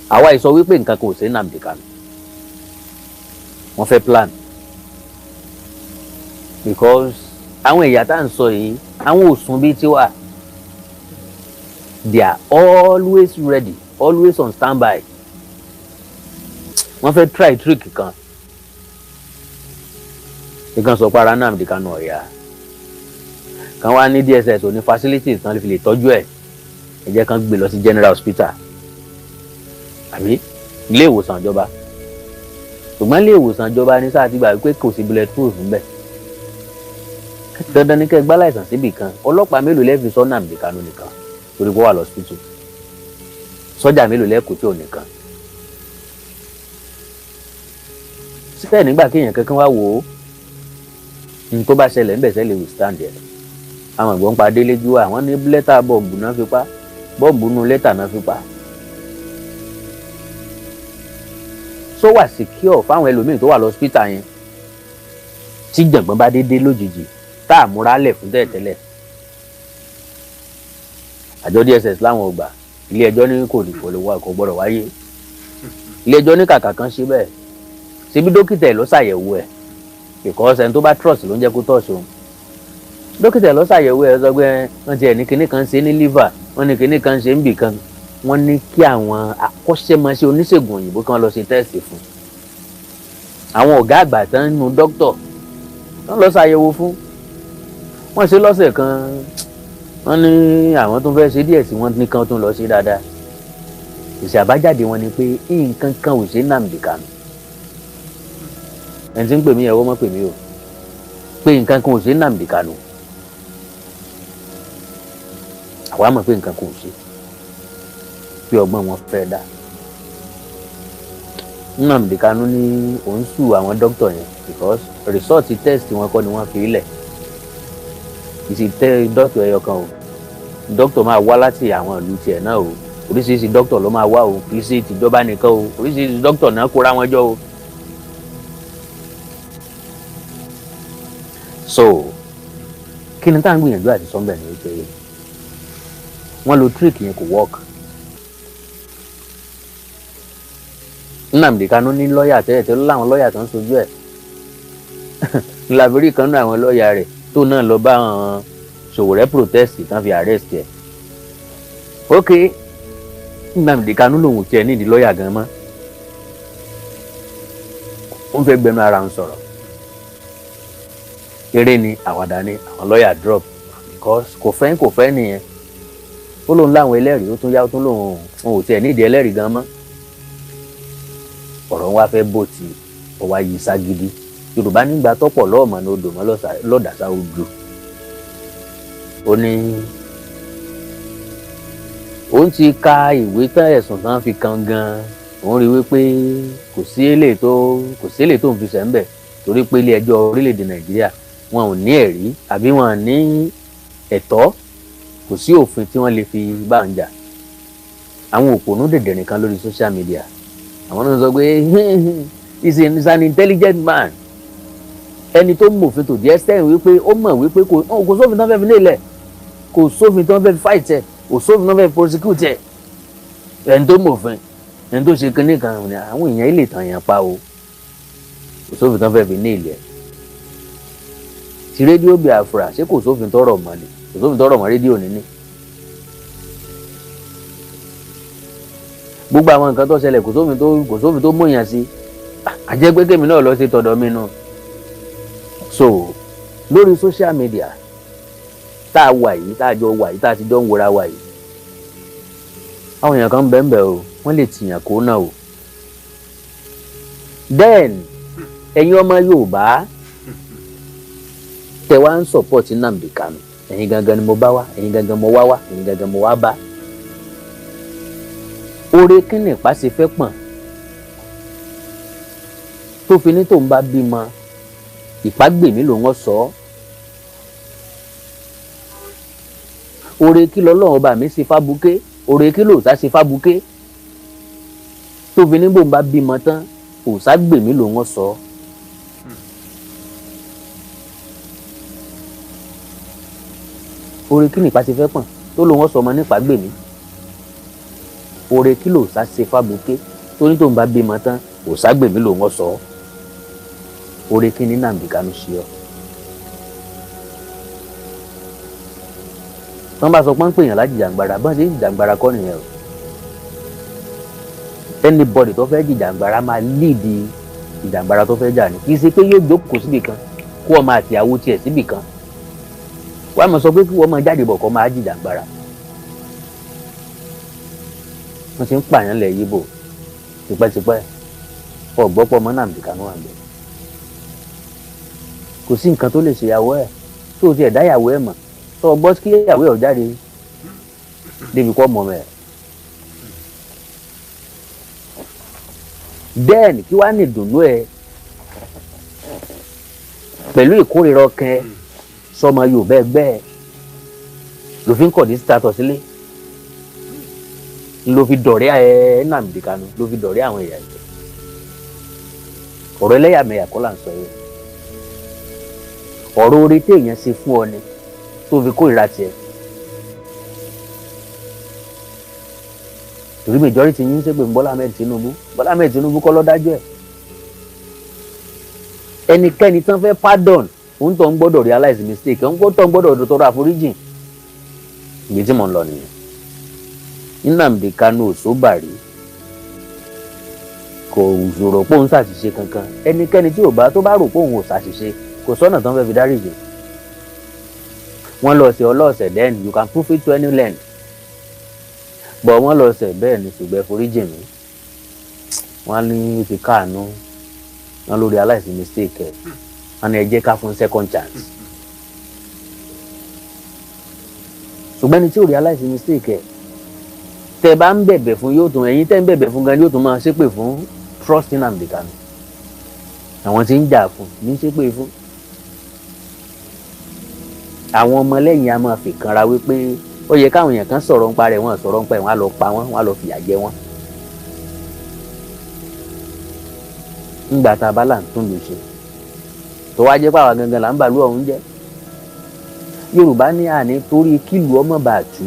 àwa ìsọ wípé nǹkan kò sí Nnamdi Kanu. Wọ́n fẹ́ plan, because àwọn ẹ̀yà tá à ń sọ yìí, àwọn ò sùn bíi tiwa. They are always ready, always on standby. Wọ́n fẹ́ try trick kan. Ìkan sọ pé ara Nnamdi Kanu ò yá, kan wá ní DSS ò ní facilities tán fi lè tọ́jú ẹ̀, ẹ jẹ́ kán gbé lọ sí general hospital àbí ilé ìwòsàn ìjọba. Ṣùgbọ́n ilé ìwòsàn ìjọba ní sáà ti gbà wípé kò sí bullet proof ńbẹ̀. Dandan ní kẹ́ ẹ gbá láìsàn síbì kan. Ọlọ́pàá mélòó lẹ́ẹ̀fi sọ Nnamdi Kanu nìkan torí pé ó wà lọ́sibítù? Sọ́jà mélòó lẹ́ẹ̀kọ́ tí ò nìkan síbẹ̀ nígbà kéèyàn kankan wá wò ó ní tó bá ṣẹlẹ̀ ńbẹ̀ sẹ́lẹ̀ withstand ẹ̀? Àwọn ìgbọ́n pa Délé Gíwá, àwọn ní lẹ́tà bọ́ọ̀bù náà fi pa, bọ́ọ̀bù nù lẹ́tà náà fi pa. So wà secure fáwọn ẹlòmíì tó wà lọ́sítà yẹn tí jàngbọ́n bá dédé lójijì tá a múra lẹ̀ fún tẹ́lẹ̀tẹ́lẹ̀? Àjọ DSS láwọn ò gbà. Ilé ẹjọ́ ní kò kò lè wá, kò gbọ́dọ̀ wáyé. Ilé ẹjọ́ ní kàkà kan ṣe bẹ́ẹ̀, ṣebí dókítà ẹ̀ ló ṣàyẹ̀wò ẹ̀, because ẹni tó bá trust ló ń jẹ́ kó tọ̀sí òun. Dókítà ẹ̀ ló ṣàyẹ̀wò ẹ̀, sọ pé wọ́n ti ẹ̀ ní kinní kan ṣe ní liver, wọ́n ní kinní kan ṣe ń bì kan. Wọ́n ní kí àwọn akọ́ṣẹ́mọṣẹ́ oníṣègùn òyìnbó kan lọ ṣe test fún àwọn ọ̀gá àgbà tán nínú dókítọ̀ wọ́n lọ ṣàyẹ̀wò fún. Wọ́n ṣe lọ́sẹ̀ kan, wọ́n ní àwọn tó fẹ́ ṣe díẹ̀ sí, wọ́n ní kán tó lọ ṣe dáadáa. Èsì àbájáde wọn ni pé nǹkan kan ò ṣe Nnamdi Kanu. Ẹni tí ń pè mí, ẹ̀wọ́ mọ́ pè mí o, pé nǹkan kan ò ṣe Nnamdi Kanu. Àwa mọ̀ pé nǹkan kan ò ṣe, pé ọgbọ́n wọn fẹ́ dá. Nnamdi Kanu ní òun sue àwọn dókítà yẹn because result test wọn kọ́ ni wọ́n fi lẹ̀. Ìsì tẹ dókítà ẹyọ kan o, dókítà máa wá láti àwọn ìlú tiẹ̀ náà o, oríṣiríṣi dókítà ló máa wá o, kì í ṣe tìjọba nìkan o, oríṣiríṣi dókítà náà kóra wọn jọ o. So kí ni tá à ń gbìyànjú àti sọ́nbẹ̀ ni wípé wọ́n lo trick yẹn, kò work. Nnamdi Kanu ní lọ́ọ̀yà tẹ́lẹ̀ tẹ́lẹ̀, láwọn lọ́ọ̀yà tó ń sojú ẹ̀ làbírí kan náà, àwọn lọ́ọ̀yà rẹ̀ tó náà lọ bá àwọn Sowore protest tán fi arrest ẹ̀. Ok, Nnamdi Kanu lòun tiẹ̀ nídìí lọ́ọ̀yà gan mọ́, ó ń fẹ́ gbẹnu ara ń sọ̀rọ̀. Eré ni, àwàdà ni, àwọn lọ́ọ̀yà drop because kò fẹ́ kò fẹ́ nìyẹn. Ó lóun láwọn ẹlẹ́rìí, ó tún yá, ó tún lòun òun ò tiẹ̀ nídìí ẹlẹ́rìí gan mọ́. Ọ̀rọ̀ wa fẹ́ bò tí ó wá yí ságídí. Yorùbá nígbà tọ́pọ̀ lọ́ọ̀mọ́ ní odò mọ́ lọ́dàsá odò. Ó ní òun ti ka ìwé tán, ẹ̀sùn tán fi kan gan, òun rí wípé kò sí eléyìí tó kò sí eléyìí tó ń fi sẹ́ ń bẹ̀, torí pé ilé ẹjọ́ orílẹ̀-èdè Nàìjíríà, wọn ò ní ẹ̀rí àbí wọn ò ní ẹ̀tọ́, kò sí òfin tí wọ́n lè fi bá ń jà. Àwọn òpònú dèdè nìkan lórí social media, àwọn náà sọ pé he is an intelligent man, ẹni tó mòfin tó díẹ̀ sẹ́yìn, wípé ó mọ̀ wípé kò sófin tán fẹ́ fi lélẹ̀, kò sófin tán fẹ́ fi fight ẹ̀, kò sófin tán fẹ́ fi prosecute ẹ̀. Ẹni tó mòfin Ẹni tó ṣe kinní kan ní àwọn èèyàn lè tàn yàn pa o. Kò sófin tán fẹ́ẹ́ fi ní ilẹ̀ ti rédíò Biafra. Ṣé kò sófin tọrọ mọ́ ni? Kò sófin tọrọ mọ́ rédíò níní. Gbogbo àwọn nǹkan tó ṣẹlẹ̀, kò sófin tó mọ̀yàn sí. Àjẹgbé kémi náà lọ sí tọ̀dọ̀ mi nù. So lórí social media tá a wà yìí, tá a jọ wà yìí, tá a ti jọ ń wòra wà yìí, àwọn èèyàn kan ń bẹ́ẹ̀ bẹ́ẹ̀ o, wọ́n lè tìyàn kó náà o. Then ẹ̀yin ọmọ Yorùbá tẹ wá ń support Nnamdi Kanu, ẹ̀yin gangan ni mo bá wá, ẹ̀yin gangan mo wá wá, ẹ̀yin gangan mo wá bá. Oore kíni ìpá ṣe fẹ́ pọ̀n tó fi ní tóun bá bímọ, ìpágbèmí lòun sọ ọ́? Oore kí lọ́lọ́run ọba mi ṣe fábùké? Oore kí lòòṣà ṣe fábùké tó fi ní bóun bá bímọ tán, òòṣà gbèmí lòun sọ ọ́? Oore kí nìpa ṣe fẹ́ pọ̀n tó lòun sọ ọmọ nípa gbèmí? Oore kí lòòṣà ṣe fábùké tó ní tóun bá bímọ tán, òòṣà gbèmí lòun sọ ọ́? Oore kí ní Nnamdi Kanu ṣe ọ́? Wọ́n bá sọ pé ń pèèyàn lájìjàngbara, bọ́n ṣe ń jìjàngbara kọ́ nìyẹn o. Anybody tó fẹ́ jìjàngbara máa lead ìjàngbara tó fẹ́ jà ní. Kì í ṣe pé yóò jókòó síbì kan, kó ọmọ àtìyàwó tiẹ̀ síbì kan, wàá mọ̀ sọ pé kí wọ́n máa jáde bọ̀ kọ́ máa jìjàngbara. Wọ́n ti ń pààyàn lẹ̀ yíbò tipẹ́tipẹ́. Ọ̀gbọ́pọ̀ mọ́ Nnamdi Kanu wà bẹ́ẹ̀, kò sí nǹkan tó lè ṣèyàwó ẹ̀ tó tiẹ̀ dáyàwó ẹ̀ mọ̀, tó o gbọ́ kí ìyàwó ẹ̀ ò jáde débi kọ́ mọ̀ mẹ́. Then kí wàá ní ìdùnnú ẹ pẹ̀lú ìkórìíra ọkàn ẹ sọmọ Yorùbá ẹgbẹ́ ẹ ló fi ń kọ̀dí status sílé, ló fi dọ̀rẹ́ ẹ Nnamdi Kanu, ló fi dọ̀rẹ́ àwọn èèyàn yìí? Ọ̀rọ̀ ẹlẹ́yàmẹ̀yà kọ́ là ń sọ yìí. Ọ̀rọ̀ oore téèyàn ṣe fún ọ ni tó fi kórìíra tiẹ̀, torí majority yín ń ṣépè fún Bọ́lá Ahmed Tinubu. Bọ́lá Ahmed Tinubu kọ́ ló dájọ́ ẹ̀. Ẹnikẹ́ni tán fẹ́ pardon, òun tó ń gbọ́dọ̀ realize mistake, òun tó ń gbọ́dọ̀ tọrọ àforíjìn. Ibi tí mò ń lọ nìyẹn. Nnamdi Kanu ò sober rí, kò rò pé òun ṣàṣìṣe kankan. Ẹnikẹ́ni tí ò bá tó bá rò pé òun ò ṣàṣìṣe, kò sọ́nà tán fẹ́ fi dáríjì. Wọ́n lọ sí ọlọ́ọ̀sẹ̀, then you can prove it to any length, but wọ́n lọ sẹ̀ bẹ́ẹ̀ ni, ṣùgbọ́n foríjì mi. Wọ́n ní ti káàánú wọ́n lórí aláìsí mistake ẹ̀, wọ́n ní ẹ jẹ́ ká fún second chance. Ṣùgbọ́n ẹni tí ò realize mistake ẹ̀, tẹ́ bá ń bẹ̀bẹ̀ fún, yóò tún ẹ̀yin tẹ́ ń bẹ̀bẹ̀ fún gan yóò tún máa ṣépè fún. Trust Nnamdi Kanu, àwọn tí ń jà fún ní ṣépè fún. Àwọn ọmọlẹ́yìn a máa fi kanra wípé ó yẹ káwọn èèyàn kan sọ̀rọ̀ nípa rẹ̀. Wọ́n sọ̀rọ̀ nípa ẹ̀, wọ́n á lọ pa wọ́n, wọ́n á lọ fìyà jẹ wọ́n. Ńgbà tá a bá là ń tún lù ṣe, tó wá jẹ́ pàwọn gangan là ń bàlú ọ̀hún jẹ́. Yorùbá ní àní torí kílù ọmọ bá tú.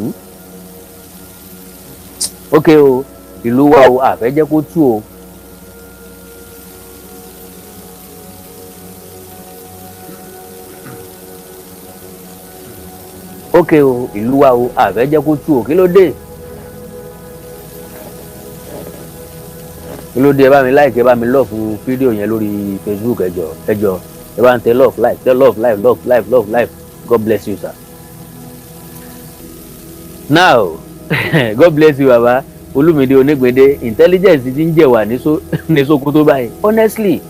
Ókè o, ìlú wa o, àfẹ́ jẹ́ kó tú o. Ókè o, ìlú wa o, àfẹ́ jẹ́ kó tú o. Kí ló dé? Kí ló dé? Ẹ bá mi like, ẹ bá mi love fídíò yẹn lórí Facebook. Ẹ jọ̀ọ́, ẹ jọ̀ọ́, ẹ bá ń tẹ love, like, tẹ love, like, love, like, love, like. God bless you, sir. Now, God bless you, baba Olúmídé Onígbèdé. Intelligence ti ń jẹ̀wà ní Sókótó báyìí. Honestly,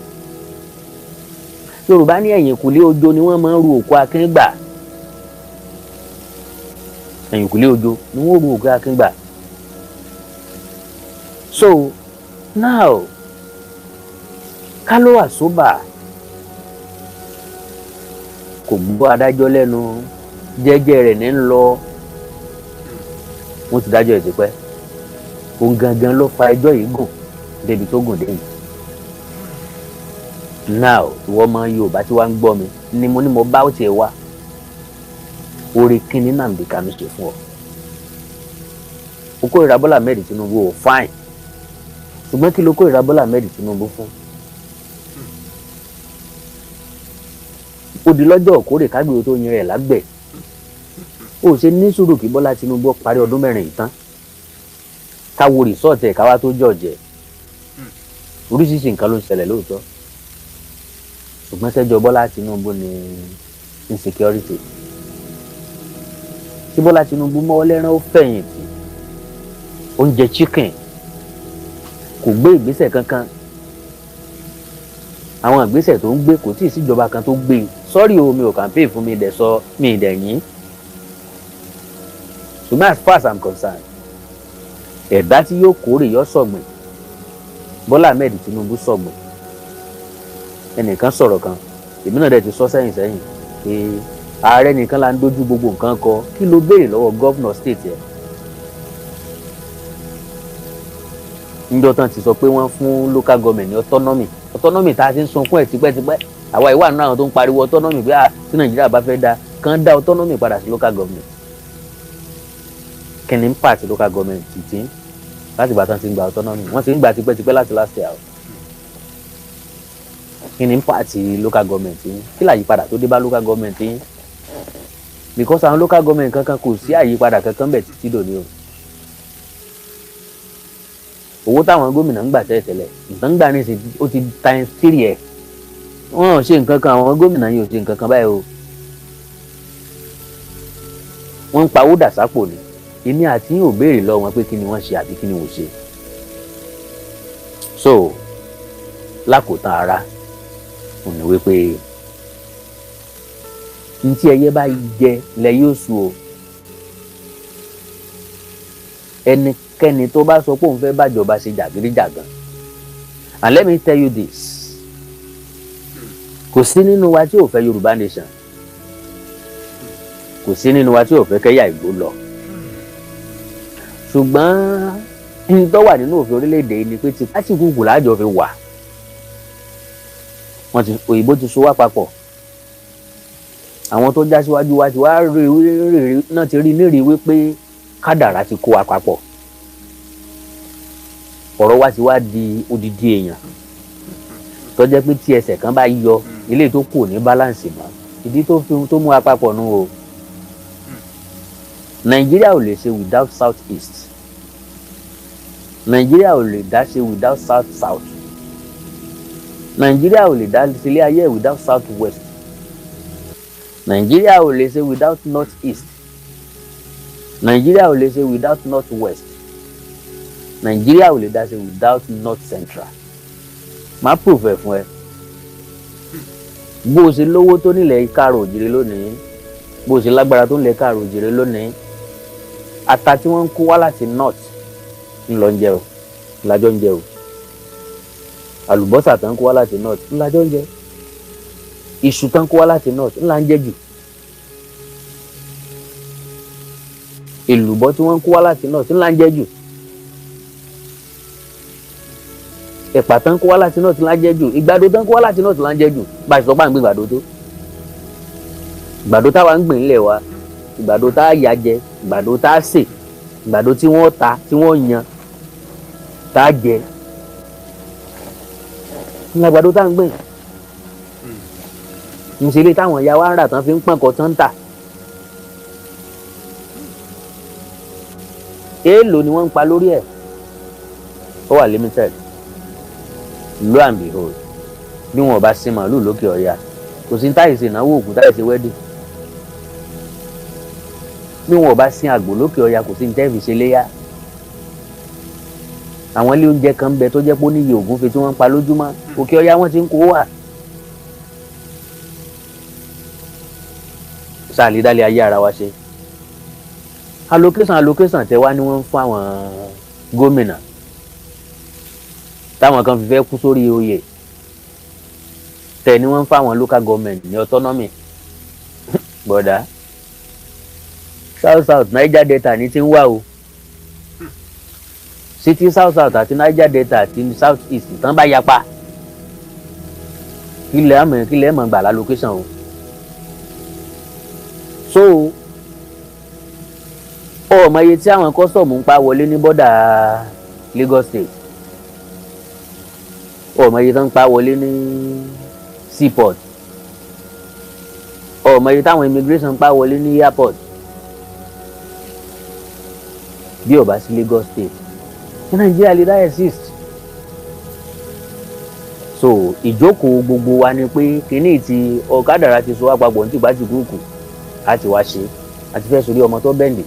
Yorùbá ní ẹ̀yìnkùlé ojo ni wọ́n máa ń ru òkú akíngbà. Ẹ̀yìnkùlé ojo ni wọ́n ru òkú akíngbà. So now, ká ló wà sober, kò gbọ́ adájọ́ lẹ́nu, jẹ́jẹ́ rẹ̀ ní ń lọ. Wọ́n ti dájọ́ ẹ̀ tipẹ́. Òun gangan ló fa ẹjọ́ yìí gùn débi tó gùn dé yìí. Now, ìwọ ọmọ Yorùbá tí wàá ń gbọ́ mi ni mo ní mo bá ó tiẹ̀ wá, oore kíni Nnamdi Kanu ṣe fún ọ? O kórìíra Bọ́lá Ahmed Tinubu o, fine. Ṣùgbọ́n kí ló kórìíra Bọ́lá Ahmed Tinubu fún? Ó di lọ́jọ́ òkórè kágbèrò tó yin rẹ̀ lágbẹ̀. Ó ṣe ní sùúrù kí Bọ́lá Tinubu parí ọdún 4 yìí tán, káwo result ẹ̀ káwá tó jọ̀jẹ̀. Oríṣiríṣi nǹkan ló ń ṣẹlẹ̀ lóòótọ́, ṣùgbọ́n sẹ́jọ́ Bọ́lá Tinubu ní insecurity tí Bọ́lá Tinubu mọ́wọ́ lẹ́rán, ó fẹ̀yìntì, oúnjẹ chicken, kò gbé ìgbésẹ̀ kankan. Àwọn ìgbésẹ̀ tó ń gbé, kò tí ì síjọba kan tó gbé. Sọ́rí o, mi ò campaign fún mi dẹ̀ sọ mi dẹ̀ yín, ṣùgbọ́n as far as I'm concerned, ẹ̀dá tí yóò kórè yọ sọ̀gbìn. Bọ́lá Ahmed Tinubu sọ̀gbìn. Ẹnìkan sọ̀rọ̀ kan, èmi náà dẹ̀ ti sọ sẹ́yìn sẹ́yìn pé ààrẹ nìkan là ń dojú gbogbo nǹkan kọ. Kí ló béèrè lọ́wọ́ governor state ẹ̀ níjọ́ tán ti sọ pé wọ́n fún local government ní autonomy? Autonomy tá a ti ń sunkún ẹ̀ tipẹ́tipẹ́. Àwa ìwà náà tó ń pariwo autonomy pé tí Nàìjíríà bá fẹ́ da kàn dá autonomy padà sí local government. Kí ni impact local government ti láti ìgbà tán ti ń gba autonomy? Wọ́n ti ń gbà tipẹ́tipẹ́ láti last year. Kí ni impact local government yín? Kí làyípadà tó dé bá local government yín? Because àwọn local government kankan, kò sí àyípadà kankan bẹ̀ títí dòní o. Owó táwọn gómìnà ń gbà tẹ́lẹ̀tẹ́lẹ̀, nǹkan ń gbà ní ìsìn, ó ti times three ẹ̀. Wọ́n ò ṣe nǹkan kan, àwọn gómìnà yìí ò ṣe nǹkan kan báyìí o. Wọ́n ń pawó dà sápò ni. Èmi àti yín ò béèrè lọ́wọ́ wọn pé kí ni wọ́n ṣe àbí kí ni wọ́n ṣe. So lákòótán ara ò ní wípé ntí ẹyẹ bá jẹ lẹ yóò sùn o. Ẹnikẹ́ni tó bá sọ pé òun fẹ́ bàjọba ṣe jàgídíjàgan, and let me tell you this, kò sí nínú wa tí ò fẹ́ Yorùbá nation, kò sí nínú wa tí ò fẹ́ kẹ́yà Ìgbò lọ, ṣùgbọ́n n tó wà nínú òfin orílẹ̀-èdè yìí ni pé tí pátìkùkù láàjọ fi wà. Wọ́n ti òyìnbó ti so wá papọ̀. Àwọn tó já síwájú wa ti wá rí rí náà, ti rí nírìí wípé kádàrá ti kó wa papọ̀. Ọ̀rọ̀ wa ti wá di odidi èèyàn tó jẹ́ pé tí ẹsẹ̀ kan bá yọ, ilé tó kù ní balance mọ́. Ìdí tó fi tó mú wa papọ̀ nù o. Nàìjíríà ò lè ṣe without South East. Nàìjíríà ò lè dá ṣe without South South. Nàìjíríà ò lè dá sílé ayé without South West. Nàìjíríà ò lè ṣe without North East. Nàìjíríà ò lè ṣe without North West. Nàìjíríà ò lè dá ṣe without North Central. Má proof ẹ̀ fún ẹ. Bó o ṣe lówó tó nílẹ̀ káàró òjìrè lónìí, bó o ṣe lágbára tó nílẹ̀ káàró òjìrè lónìí, ata tí wọ́n ń kó wá láti north ńlọ ń jẹ o, ńlájọ́ ń jẹ o. Àlùbọ́sà tán ń kó wá láti north ńlájọ́ ń jẹ. Iṣu tán kó wá láti north ńlá ń jẹ jù. Èlùbọ́ tí wọ́n ń kó wá láti north ńlá ń jẹ jù. Ẹ̀pà tán kó wá láti north ńlá ń jẹ jù. Ìgbàdo tán kó wá láti north ńlá ń jẹ jù. Bá a sọ pé à ń gbé ìgbàdo tó ìgbàdo táwa ń gbìn ńlẹ̀ wa, ìgbàdo tá a yà jẹ, ìgbàdo tá a sè, ìgbàdo tí wọ́n ta, tí wọ́n yan, tá a jẹ ńlá, ìgbàdo tá a ń gbìn ìṣẹ̀lẹ̀ táwọn ìyá wa ń rà tán fi ń pọ̀nkọ̀ tán ń tà. Èèlò ni wọ́n ń pa lórí ẹ̀? Ó wà limited. Lo and behold, bí wọn ò bá sin màálù lókè ọ̀yà, kò sí táyì ṣe ìnáwó òkú, táyì ṣe wedding. Bí wọn ò bá sin àgbò lókè ọ̀yà, kò sí ní tẹ́ẹ̀fì ṣe léyà. Àwọn ilé oúnjẹ kan ń bẹ tó jẹ́ pé ó níye ògúnfe tí wọ́n ń pa lójúmọ́, òkè ọ̀yà wọ́n ti ń kó wà. Sáà lè dálé ayé ara wa ṣe. Allocation, allocation tẹ wá ní wọ́n ń fún àwọn gómìnà táwọn kan fi fẹ́ kú sórí oyè tẹ ní wọ́n ń fún àwọn local government ní autonomy. Bọ̀dá, South South, Niger Delta ní ti ń wá o. City South South àti Niger Delta àti South East tán bá yapa, kílẹ̀ àmọ́ kílẹ̀ mọ̀ gbà l'allocation o. So ọmọ iye tí àwọn custom ń pa wọlé ní border Lagos State. Ọmọ iye tó ń pa wọlé ní seaport, ọmọ iye táwọn immigration pa wọlé ní airport. Bí ó bá sí Lagos State ní Nàìjíríà lè dá exist. So ìjókòó gbogbo wa ni pé kínní ti ọ̀kadàrà ti so wá papọ̀ ní tìgbàtìkúùkù á ti wá ṣe àti fẹ́ sórí ọmọ tó bẹ́ǹdì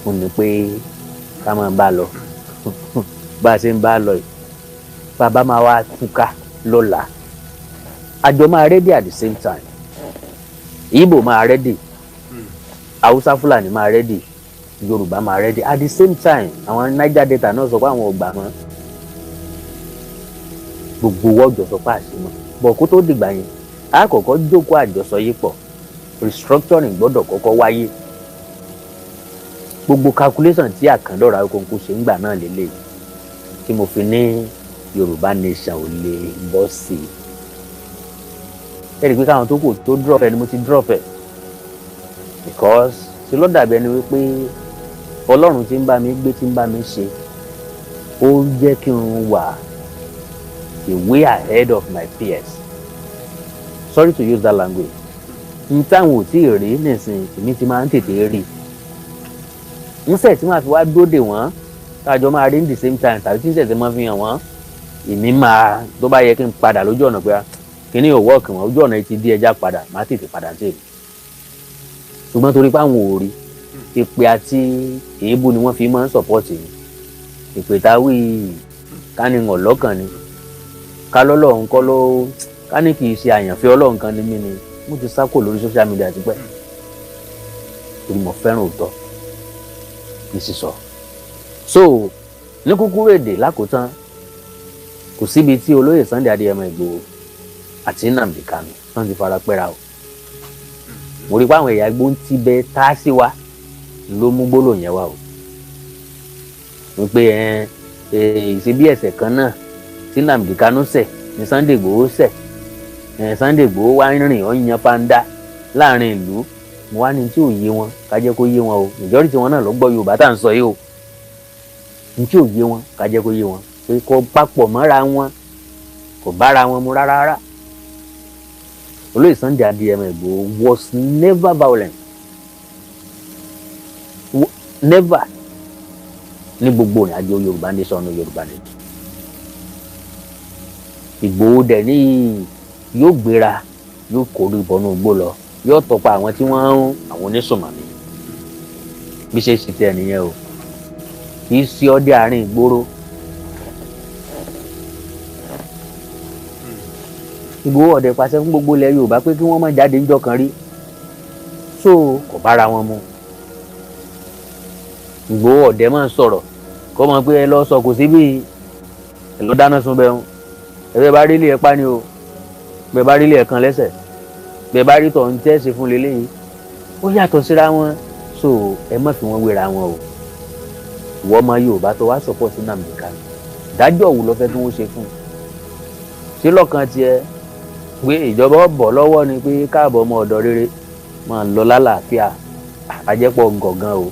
ó ní pé ká máa bá a lọ bá a ṣe ń bá a lọ yìí. Bàbá máa wá túká lọ́la, àjọ máa ready at the same time. Ìgbò máa ready, Haúsá Fúlàní máa ready, Yorùbá máa ready at the same time. Àwọn Niger Delta náà sọ pé àwọn ò gbà mọ́. Gbogbo wọ́ọ̀jọ̀ sọ pé àṣẹ mọ́ bọ̀. Kó tó dìgbà yẹn, a kọ́kọ́ jókòó àjọsọ yìí pọ̀. Restructuring gbọ́dọ̀ kọ́kọ́ wáyé. Gbogbo calculation tí Àkàndọ̀rọ̀ Awíkonko ṣe ń gbà náà lélẹ̀ tí mo fi ní Yorùbá nation ò lè bọ́ sí i. Ẹ rí i pé káwọn tó kù tó drop ẹ ni mo ti drop ẹ, because ṣe ló dàbí ẹni wípé Ọlọ́run tí ń bá mi gbé, tí ń bá mi ṣe, ó ń jẹ́ kí n wà a way ahead of my peers. Sorry to use that language. N táwọn ò tí ì rí nísìnyí, èmi ti máa ń tètè rí n sẹ̀ tí màá fi wá dóde wọ́n káàjọ máa rí in the same time, tàbí tí n sẹ̀ tí máa fi hàn wọ́n, èmi máa tó bá yẹ kí n padà lójú ọ̀nà pé kíní ò work wọn, ojú ọ̀nà ti di ẹja padà, má tètè padà sí èmi. Ṣùgbọ́n torí pé àwọn ò rí, ìpè àti èébú ni wọ́n fi máa ń support mi. Ìpè táwí ká ní hàn lọ́kàn ni, ká lọ́lọ́run kọ́ ló ká ní kì í ṣe àyànfẹ́ Ọlọ́run kan ní mí ni mo ti sá kò lórí social media tipẹ́, torí mo fẹ́ràn òótọ́ ní sísọ. So ní kúkúrú èdè, lákòótán, kò síbi tí olóyè Sunday Adéyẹmọ Ìgbòho àti Nnamdi Kanu tán ti fara pẹ́ra o. Mo rí i pé àwọn ẹ̀yà Ìgbò ń tibẹ̀ tá sí wa ló mú gbólóhùn yẹn wá o, wípé ẹ ìṣe bí ẹ̀ṣẹ̀ kan náà tí Nnamdi Kanu ṣẹ̀ ní Sunday Ìgbòho ṣẹ̀. Sunday Ìgbòho wá ń rìn, ó ń yan fanda láàrin ìlú. Mo wá ní tí ò yé wọn, ká jẹ́ kó yé wọn o. Majority wọn náà ló gbọ́ Yorùbá tá à ń sọ yìí o. Ní tí ò yé wọn, ká jẹ́ kó yé wọn pé kó papọ̀ mọ́ra wọn, kò bára wọn mu rárá rárá. Olóyè Sunday Adéyẹmọ Ìgbòho was never violent, never, ní gbogbo ìrìn àjò Yorùbá nation ní Yorùbá nation. Ìgbòho dẹ̀ ní yóò gbéra, yóò kórè ìbọnú igbó lọ, yóò tọpa àwọn tí wọ́n ń àwọn onísùnmọ̀mí. Bí ṣe ṣe tiẹ̀ nìyẹn o. Kì í ṣe ọdẹ àárín ìgboro. Ìgbòho ọ̀dẹ̀ pàṣẹ fún gbogbo ilẹ̀ Yorùbá pé kí wọ́n má jáde níjọ́ kan rí, so kò bára wọn mu. Ìgbòho ọ̀dẹ̀ máa ń sọ̀rọ̀ kó mọ̀ pé ẹ lọ sọ kò síbí, ẹ lọ dáná sun bẹ́ẹ̀, ẹ bẹ́ẹ̀ bá rí ilé ẹ pa ni o, bẹ́ẹ̀ bá rí ilé ẹ kan lẹ́sẹ̀, bẹ́ẹ̀ bá rí tọ̀ ń tẹ́sí fún leléyìí. Ó yàtọ̀ síra wọn, so ẹ má fi wọn wéra wọn o. Ìwọ ọmọ Yorùbá tó wá support Nnamdi Kanu, dájọ́ òwú ló fẹ́ kí wọ́n ṣe fún un? Ṣé lọ́kàn tiẹ̀ pé ìjọba bọ̀ lọ́wọ́ ni pé káàbọ̀ ọmọ ọ̀dọ̀ rere, máa lọ lálàáfíà? Àjẹpọ̀ gọ̀gán o,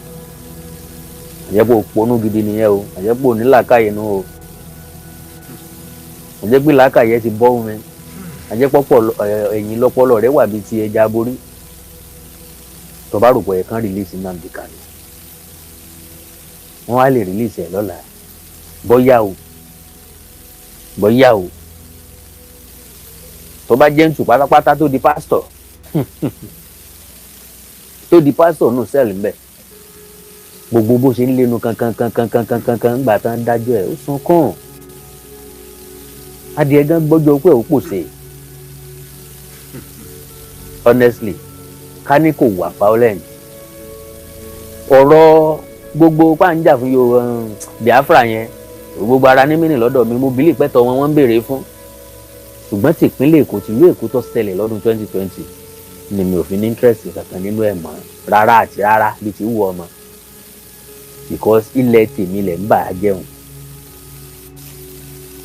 àjẹpọ̀ òpónú gidi nìyẹn o, àjẹpọ̀ onílàkàyè nù o, àjẹpọ̀ làákàyè ti bọ́ mi, àjẹpọ̀ pọ̀ ẹ̀yìn lọ́pọlọ rẹ wà bíi ti ẹja aborí. Tó bá rò pé ẹ̀kan release Nnamdi Kanu, wọ́n á lè release ẹ̀ lọ́la, bóyá o, bóyá o. Tó bá jẹ́ ntù pátápátá, tó di pásítọ̀, tó di pásítọ̀ nù cell ńbẹ̀, gbogbo bó ṣe ń lénu kankan kankan kankan kankan ńgbà tán dájọ́ ẹ̀, ó sunkún. Adìẹ gan gbọ́jọ́ pé ó pòṣe. Honestly, ká ní kò wà violent, ọ̀rọ̀ gbogbo pàǹjà fún Yorùbá Biafra yẹn, gbogbo ara ní mínì lọ́dọ̀ mi. Mo believe pẹ́tọ́ wọn wọ́n ń béèrè fún, ṣùgbọ́n tìpínlẹ̀ Èkó, tìlú Èkó tó ṣẹlẹ̀ lọ́dún 2020 ni mi ò fi ní interest kankan nínú ẹ̀ mọ́ rárá àti rárá bí ti wù ọmọ, because ilẹ̀ tèmi lẹ̀ ń bà á jẹun.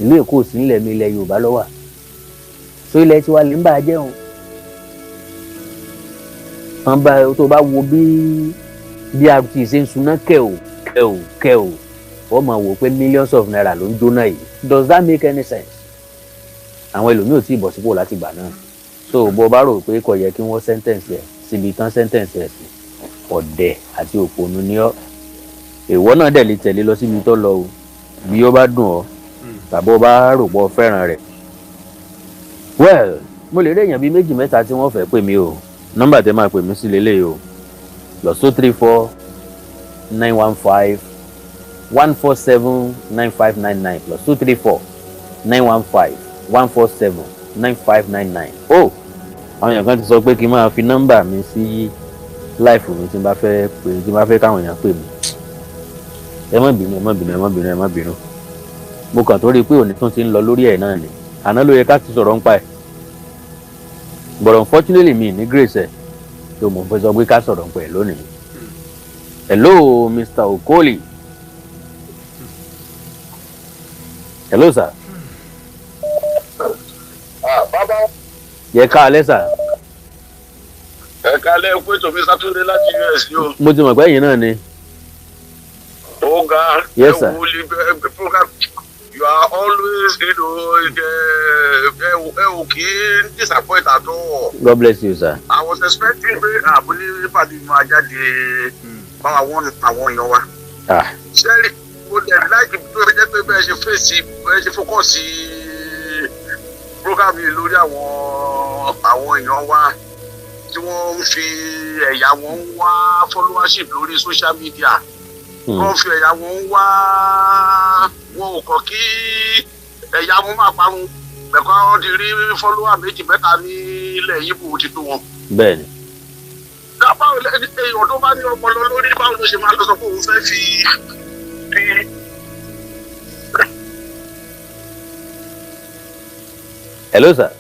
Ìlú Èkó ò sí nílẹ̀ mi, ilẹ̀ Yorùbá ló wà, so ilẹ̀ tiwa lè ń bà á jẹun. Wọn bá tó bá wo bí BRT ṣe ń suná kẹ̀ ò kẹ̀ ò kẹ̀ ò, wọ́n máa wò pé millions of naira ló ń jóná yìí. Does that make any sense? Àwọn ẹlòmíì ò tí ì bọ̀ sípò láti gbà náà. So bó bá rò pé kò yẹ kí wọ́n sentence ẹ̀ síbi tán sentence ẹ̀ sí, ọ̀dẹ̀ àti òpònú ni ọ́. Ìwọ náà dẹ̀ lè tẹ̀lé lọ síbi tó lọ o, bí ó bá dùn ọ́ tàbí ó bá rò pọ̀ fẹ́ràn rẹ̀. Well, mo lè rí èèyàn bíi méjì mẹ́ta tí wọ́n fẹ́ pè mí o. Nọ́mbà tẹ́ máa pè mí sí lélẹ́yìí o: +234 915 147 9599, +234 915 147 9599. O àwọn èèyàn kan ti sọ pé kí n máa fi nọ́mbà mi sí live mi tí n bá fẹ́ pè, tí n bá fẹ́ káwọn èèyàn pè mí. Ẹ má bínú, ẹ má bínú, ẹ má bínú, ẹ má bínú. Mo kàn tó rí i pé òní tún ti ń lọ lórí ẹ̀ náà ni. Àná ló yẹ ká ti sọ̀rọ̀ nípa ẹ̀, but unfortunately mi ní grace ẹ̀ tó mo fẹ́ sọ pé ká sọ̀rọ̀ nípa ẹ̀ lónìí. Hello, Mr. Okoli. Hello, sir. Bàbá. Yẹ ká alẹ́, sir. Ẹ kálẹ́ pé tòmí sátúndé láti US yóò. Mo ti mọ̀ pé ẹ̀yin náà ni. Ó ga. Yes, sir. Ẹ wo program, you are always ẹ ò kì í disappoint at all. God bless you, sir. I was expecting pé àbúlé pàdé máa jáde báwa wọ́n àwọn èèyàn wa. Ah. Ṣẹ́rí, mo dẹ̀ láìkí tó jẹ́ pé bẹ́ẹ̀ ṣe fèsì, bẹ́ẹ̀ ṣe focus program yìí lórí àwọn èèyàn wa tí wọ́n ń fi ẹ̀yà wọn ń wá followership lórí social media. Wọ́n fi ẹ̀yà wọn ń wá, wọn ò kọ̀ kí ẹ̀yà wọn máa parun bẹ̀kọ́. Wọ́n ti rí follower méjì mẹ́ta ní ilẹ̀ Yíbò ti tó wọn. Bẹ́ẹ̀ni. Báwo èèyàn tó bá ní ọpọlọ lórí, báwo ló ṣe máa lọ sọ pé òun fẹ́ fi Hello, sir.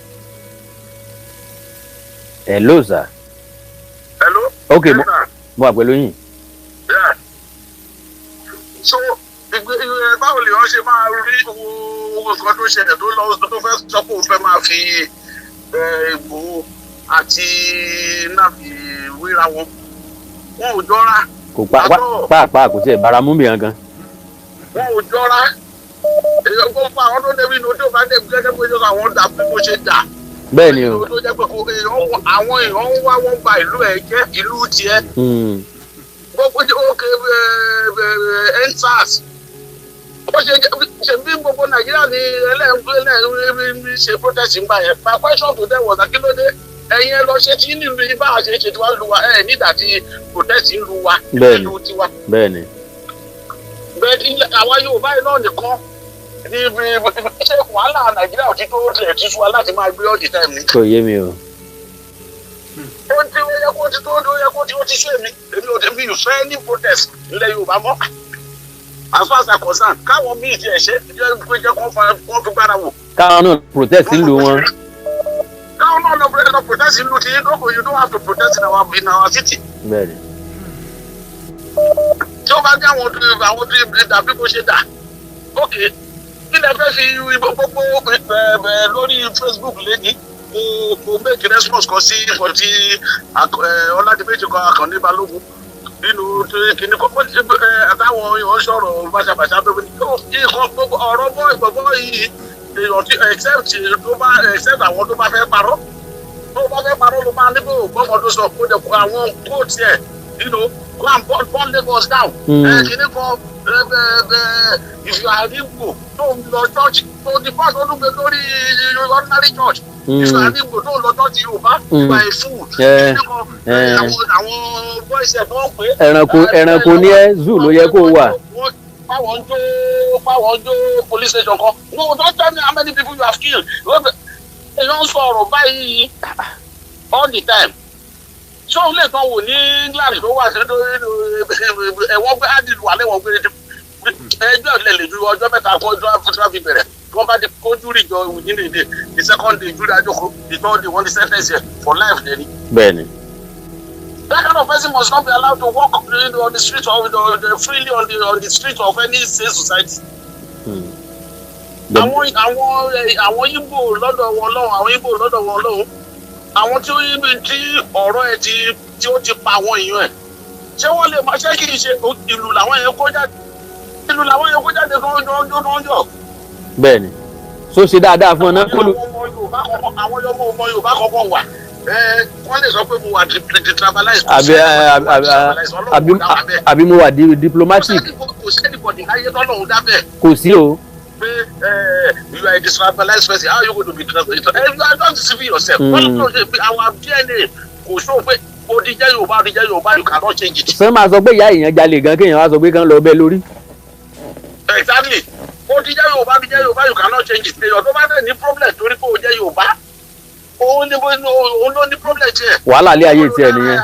Hello, sir. Hello? Ok, Yes, mo sir. mo wà pẹ̀lú yín. Yeah. So ìgbé ìgbé báwo lè wọ́n ṣe máa rí owó nǹkan tó ṣẹlẹ̀ tó lọ tó fẹ́ sọ pé òun fẹ́ máa fi Ìgbòho àti Nnamdi wéra wọn? Wọn ò jọra. Kò pa pàápàá, kò tiẹ̀ bára mú mi gangan. Wọn ò jọra. Èèyàn gbogbo àwọn tó débi inú tó bá débi gẹ́gẹ́ bó ṣe sọ àwọn dà bí mo ṣe dà. Bẹ́ẹ̀ni o. Tó jẹ́ pé kò àwọn èèyàn ń wá wọn ba ìlú ẹ̀ jẹ́, ìlú tiẹ̀. Gbogbo òkè EndSARS, bó ṣe ṣe bí gbogbo Nàìjíríà ní ẹlẹ́ẹ̀ń ṣe protest ń gbà yẹn. My question to them was, kí ló dé ẹ̀yin ẹ lọ ṣe tí nílùú yìí bá a ṣe ṣe tiwa lu wa ẹ̀ nígbà tí protest ń lu wa nílùú tiwa? Bẹ́ẹ̀ ni àwa Yorùbá yìí náà nìkan ní ṣé wàhálà Nàìjíríà ò ti tó tilẹ̀ ti sú wa láti máa gbé all the time ni? Kò yé mi o. Ó ti ó yẹ kó ti tó, ó yẹ kó ti ó ti sú èmi. Èmi ò tẹ̀mí ìfẹ́ ní protest nílẹ̀ Yorùbá mọ́. As far as I'm concerned, káwọn míì tiẹ̀ ṣe jẹ́ pé jẹ́ kó fi gbára wò. Káwọn náà protest nílùú wọn. Káwọn náà lọ protest nílùú tí yín. You don't have to protest in our city. Tí ó bá ní àwọn tó dàbí bó ṣe dà, ok, kí lẹ fẹ́ fi gbogbo lórí Facebook lẹ́ni? Mo make response kan sí nǹkan tí Ọládìméjì kan, Àkànní Balógun, nínú kìnnì kan àtàwọn èèyàn sọ̀rọ̀ bàṣàbàṣà bẹ́ẹ̀ ní nǹkan gbogbo ọ̀rọ̀ bọ́ ìgbọ̀gbọ́ yìí. Èèyàn tí except tó bá except àwọn tó bá fẹ́ parọ́, tó bá fẹ́ parọ́ ló máa níbò gbọ́mọ tó sọ kó dẹ̀ kó àwọn kóòtù ẹ̀ go and burn Lagos down. Kìnnì kan, if you are Igbo tó ń lọ church tó di first ọdún gbé lórí ordinary church, if you are Igbo tó ń lọ church Yorùbá, you are a fool. Kìnnì kan, àwọn boys ẹ̀ tó ń pè é. Ẹranko, ẹranko ní ẹ, zoo ló yẹ kó wà. Páwọn jó police station kan. No, don't tell me how many people you have killed. Èèyàn ń sọ ọ̀rọ̀ báyìí all the time. Ṣé òun lè tán wò ní England tó wà sí ẹ̀wọ̀n gbé ádìlú wà lẹ́wọ̀n gbé ẹjọ́ ìlẹ̀ lè ju ọjọ́ 3 kó ọjọ́ tí wọ́n fi bẹ̀rẹ̀, tí wọ́n bá di kó jury jọ within the day, the second day jury àjọkò, the third day wọ́n di sentence for life dẹ̀ ni. That kind of person must not be allowed to walk on the street or freely on the street of any state society. Àwọn Igbo lọ́dọ̀ wọn lọ́hùn, àwọn Igbo lọ́dọ̀ wọn lọ́hùn, àwọn tí ó tí ọ̀rọ̀ ẹ̀ ti tí ó ti pa àwọn èèyàn ẹ̀, ṣé wọ́n lè máa ṣé kì í ṣe ìlú làwọn yẹn kó jáde, ìlú làwọn yẹn kó jáde tó ń jọ tó ń jọ tó ń jọ. Bẹ́ẹ̀ ni, so ṣe dáadáa fún ọ náà kó lu. Àwọn ọmọ Yorùbá kọ́kọ́ wà, wọ́n lè sọ pé mo wà detribalized. Àbí mo wà diplomatic. Kò sí anybody láyé tọ́lọ́hún dábẹ́. Kò sí o. Pé you are a detribalized person, how you go to be detribalized? You are not deceiving yourself. Our DNA kò sọ pé o di jẹ́ Yorùbá, o di jẹ́ Yorùbá, you cannot change it. Sọ máa sọ pé ìyá èèyàn jalè gan, kéèyàn wá sọ pé kán lọ bẹ́ lórí. Exactly. O ti jẹ́ Yorùbá, o di jẹ́ Yorùbá, you cannot change it. Èèyàn tó bá dẹ̀ ní problem torí pé o jẹ́ Yorùbá, òun ní òun ló ní problem tiẹ̀. Wàhálà ilé ayé tiẹ̀ nìyẹn.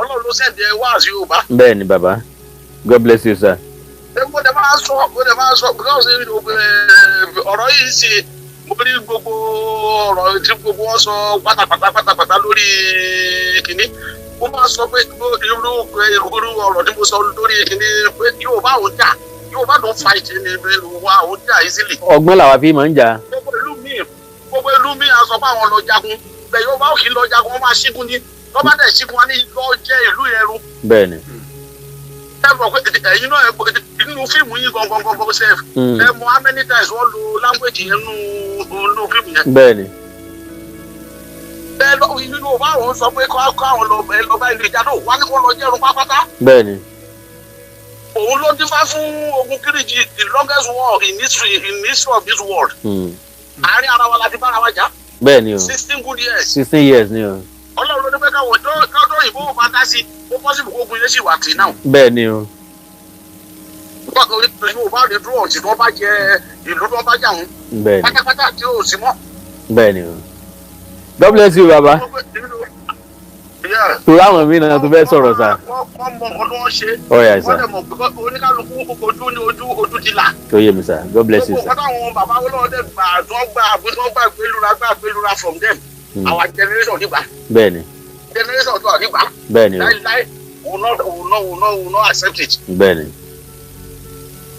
Ọlọ́run ló send ẹ wá as Yorùbá. Bẹ́ẹ̀ ni bàbá, God bless you, sir. Mo dẹ̀ máa sọ, mo dẹ̀ máa sọ, because ọ̀rọ̀ yìí ṣe, mo rí gbogbo ọ̀rọ̀ tí gbogbo wọn sọ pátápátá pátápátá lórí kìnní. Mo máa sọ pé irú ọ̀rọ̀ tí mo sọ lórí kìnní pé Yorùbá ò jà, Yorùbá don't fight ní wa ò jà easily. Ọgbọ́n làwa fi máa ń jà. Gbogbo ìlú mi á sọ pé àwọn lọ jagun bẹ́ẹ̀, Yorùbá ò kì í lọ jagun, wọ́n máa ṣígun ní wọ́n bá dẹ̀ ṣígun wọn ní lọ jẹ́ ìlú yẹn rú. Bẹ́ẹ̀ ni. Ẹ mọ̀ pé ẹ̀yin náà, nínú fíìmù yín gangan gangan sef, ẹ mọ̀ how many times wọ́n lo language yẹn nínú fíìmù yẹn. Bẹ́ẹ̀ ni. Ẹ lọ, Yorùbá òun sọ pé kọ́ àwọn lọ ẹ lọ bá ìlú ìjà náà wá ní kó lọ jẹ́rùn pápátá. Bẹ́ẹ̀ ni. Òun ló dífá fún ogun Kiriji, the longest war in history of this world. Àárín ara wa la ti bára wa jà. Bẹ́ẹ̀ ni o. 16 good years. 16 years ni o. Ọlọ́run ló ní pé káwọn tọ́jọ́ ìbò bá dá sí, ó possible kó ogun yẹn sì wà tì náà. Bẹ́ẹ̀ ni o. Yorùbá rè dúró ọ̀tí tó bá jẹ ìlú tó bá jà wọn Bẹ́ẹ̀ ni. pátápátá tí ò sí mọ́. Bẹ́ẹ̀ ni o. God bless you, bàbá. Torí àwọn míì náà tó fẹ́ sọ̀rọ̀ sá. Wọ́n mọ nǹkan tó ń ṣe. All right, Wọ́n sir. dẹ̀ mọ̀ pé oníkálukú ojú ní ojú ti là. Tó yé mi, sir. God bless you, Gbogbo sir. nǹkan táwọn bàbá wọn dẹ̀ gbà tó gbà tó gbà gbẹlura gbà gbẹlura from them. Our generation nígbà. Bẹ́ẹ̀ ni. Generation tó wà nígbà. Bẹ́ẹ̀ ni o. Láíláí, we will not accept it. Bẹ́ẹ̀ ni.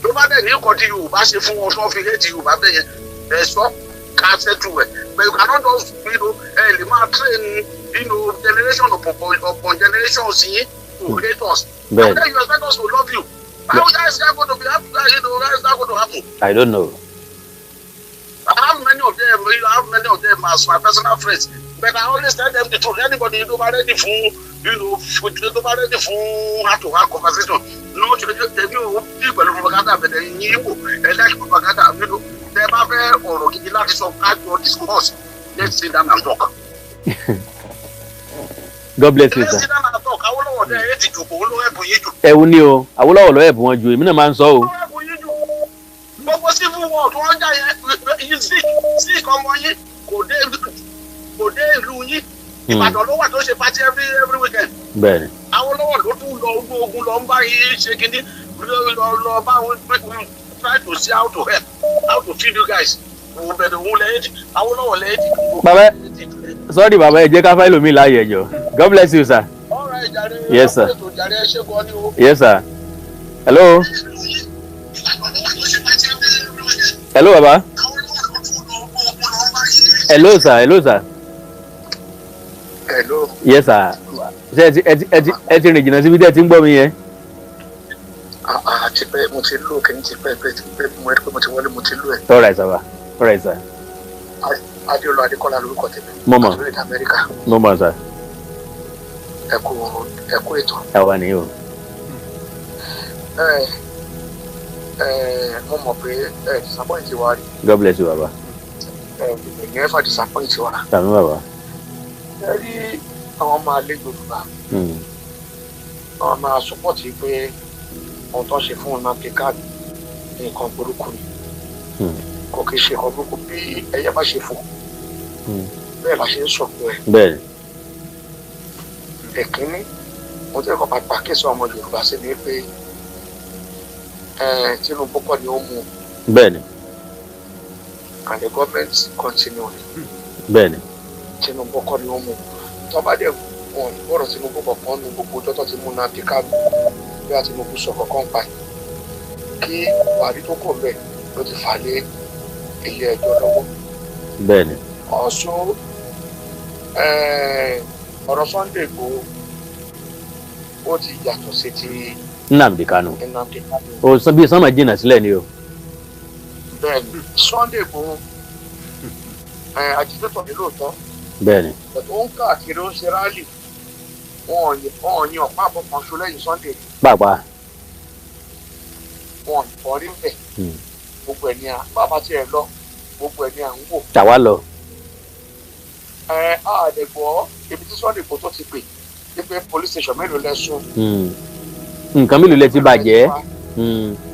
Tó bá dẹ̀ ní nǹkan tí Yorùbá ṣe fún wọn tó fi hate Yorùbá bẹ́ẹ̀ yẹn, ẹ sọ ká settle ẹ̀. But you cannot just ẹ lè máa train generation upon generations yín to hate us. Bẹ́ẹ̀ And ni. then you expect us to love you. How is that going to be happen? How is that going to happen? I don't know. I have many of them, I have many of them as my personal friends. But I always tell them the truth. Anybody tó bá ready fún, tó bá ready fún heart to heart conversation. No, tẹ̀mí ò bí pẹ̀lú propaganda bẹ̀rẹ̀ yín wò, ẹ like propaganda, tẹ bá fẹ́ ọ̀rọ̀ gidi láti sọ, ká jọ discuss. Let's sit down and talk. God bless you, Let's sir. sit down and talk. Awólọ́wọ̀ dẹ́ ẹ ti jù, kò ló ẹ̀bùn yín jù. Ẹ̀wù ni o. Awólọ́wọ̀ ló ẹ̀bùn wọn ju, èmi náà máa ń sọ o. Ló ẹ̀bùn yín jù. Gbogbo civil war tí wọ́n jà yẹn, yín Zik ọmọ yín kò dé ìlú yín. Ìbàdàn ló wà tó ṣe party every weekend. Bẹ́ẹ̀ ni. Awólọ́wọ̀ ló tún lọ ogun ogun lọ ń bá yín ṣe kínní lọ lọ lọ bá wọn try to see how to help, how to feed you guys. Òun bẹ̀rẹ̀ òun lẹ́yìn Awólọ́wọ̀ lẹ́yìn. Bàbá, sorry bàbá, ẹ jẹ́ ká fáìlì mi láàyè ẹ̀jọ̀. God bless you, sir. All right, jàre. Yes, sir. Ètò jàre, ẹ ṣé gan ni o. Yes, sir. Hello. Hello, bàbá. Hello, sir. Hello, sir. Hello. Yes, sir. Ṣé ẹ ti rìn jìnnà síbi tí ẹ ti ń gbọ́ mi yẹn? Àti pé mo ti lò kí n ti pẹ́ pẹ́ ti pẹ́, mo rí pé mo ti wọlé, mo ti lò ẹ̀. All right, sir. All right, sir. Adéọlá Adékọ́lá lórúkọ tèmi. Mo mọ̀. Àti orílẹ̀-èdè Amẹ́ríkà. Mo mọ̀, sir. Ẹ kú, ẹ kú ètò. Ẹ wà ní o. Ẹ ẹ mo mọ̀ pé ẹ disappoint wa rí. God bless you, bàbá. Ẹ ẹ̀yìn ẹ̀fà disappoint wa. Tàbí bàbá. Ẹ rí àwọn máa lé Yorùbá. Àwọn máa support pé ohun tó ń ṣe fún Nnamdi Kanu nǹkan burúkú ni. Kò kì í ṣe nǹkan burúkú. Bí ẹyẹ bá ṣe fò, bẹ́ẹ̀ la ṣe ń sọ̀kò ẹ̀. Bẹ́ẹ̀ ni. Ẹ̀kínní, mo tẹ́ kọ́ máa pàkíyèsí ọmọ Yorùbá sí ni pé Tinubu kọ́ ni ó mú Bẹ́ẹ̀ ni. and the government continue. Bẹ́ẹ̀ ni. Tinubu kọ́ ni ó mú. Tó bá dẹ̀ wọn gbọ́dọ̀ Tinubu kọ̀ọ̀kan nu gbogbo tọ́tọ́ ti mú Nnamdi Kanu, bí a Tinubu sọ kọ̀ọ̀kan pa ẹ̀ kí Buhari tó kò bẹ́ẹ̀ ló ti fà lé ilé ẹjọ́ lọ́wọ́. Bẹ́ẹ̀ ni. Also, ọ̀rọ̀ Sunday Igboho, ó ti yàtọ̀ sí ti Nnamdi Kanu. Nnamdi Kanu. O sọ bí sọmọ jìnnà sílẹ̀ ni o. Bẹ́ẹ̀ni, Sunday Igboho agitator ní lóòótọ́. Bẹ́ẹ̀ni. Ó ń káàkiri, ó ń ṣe rally. Wọn ò ní ọ̀pá àbọ̀ kan ṣo lẹ́yìn Sunday. Pàápàá. Wọn ò ní kọ́ rí bẹ́ẹ̀. Gbogbo ẹ̀ ní à bàbá tiẹ̀ lọ, gbogbo ẹ̀ ní à ń wò. Tàwa lọ. Àdẹ̀gbọ́ ibi tí Sunday Igboho tó ti pè wípé police station mélòó lẹ sùn. Nǹkan mélòó lẹ ti bàjẹ́.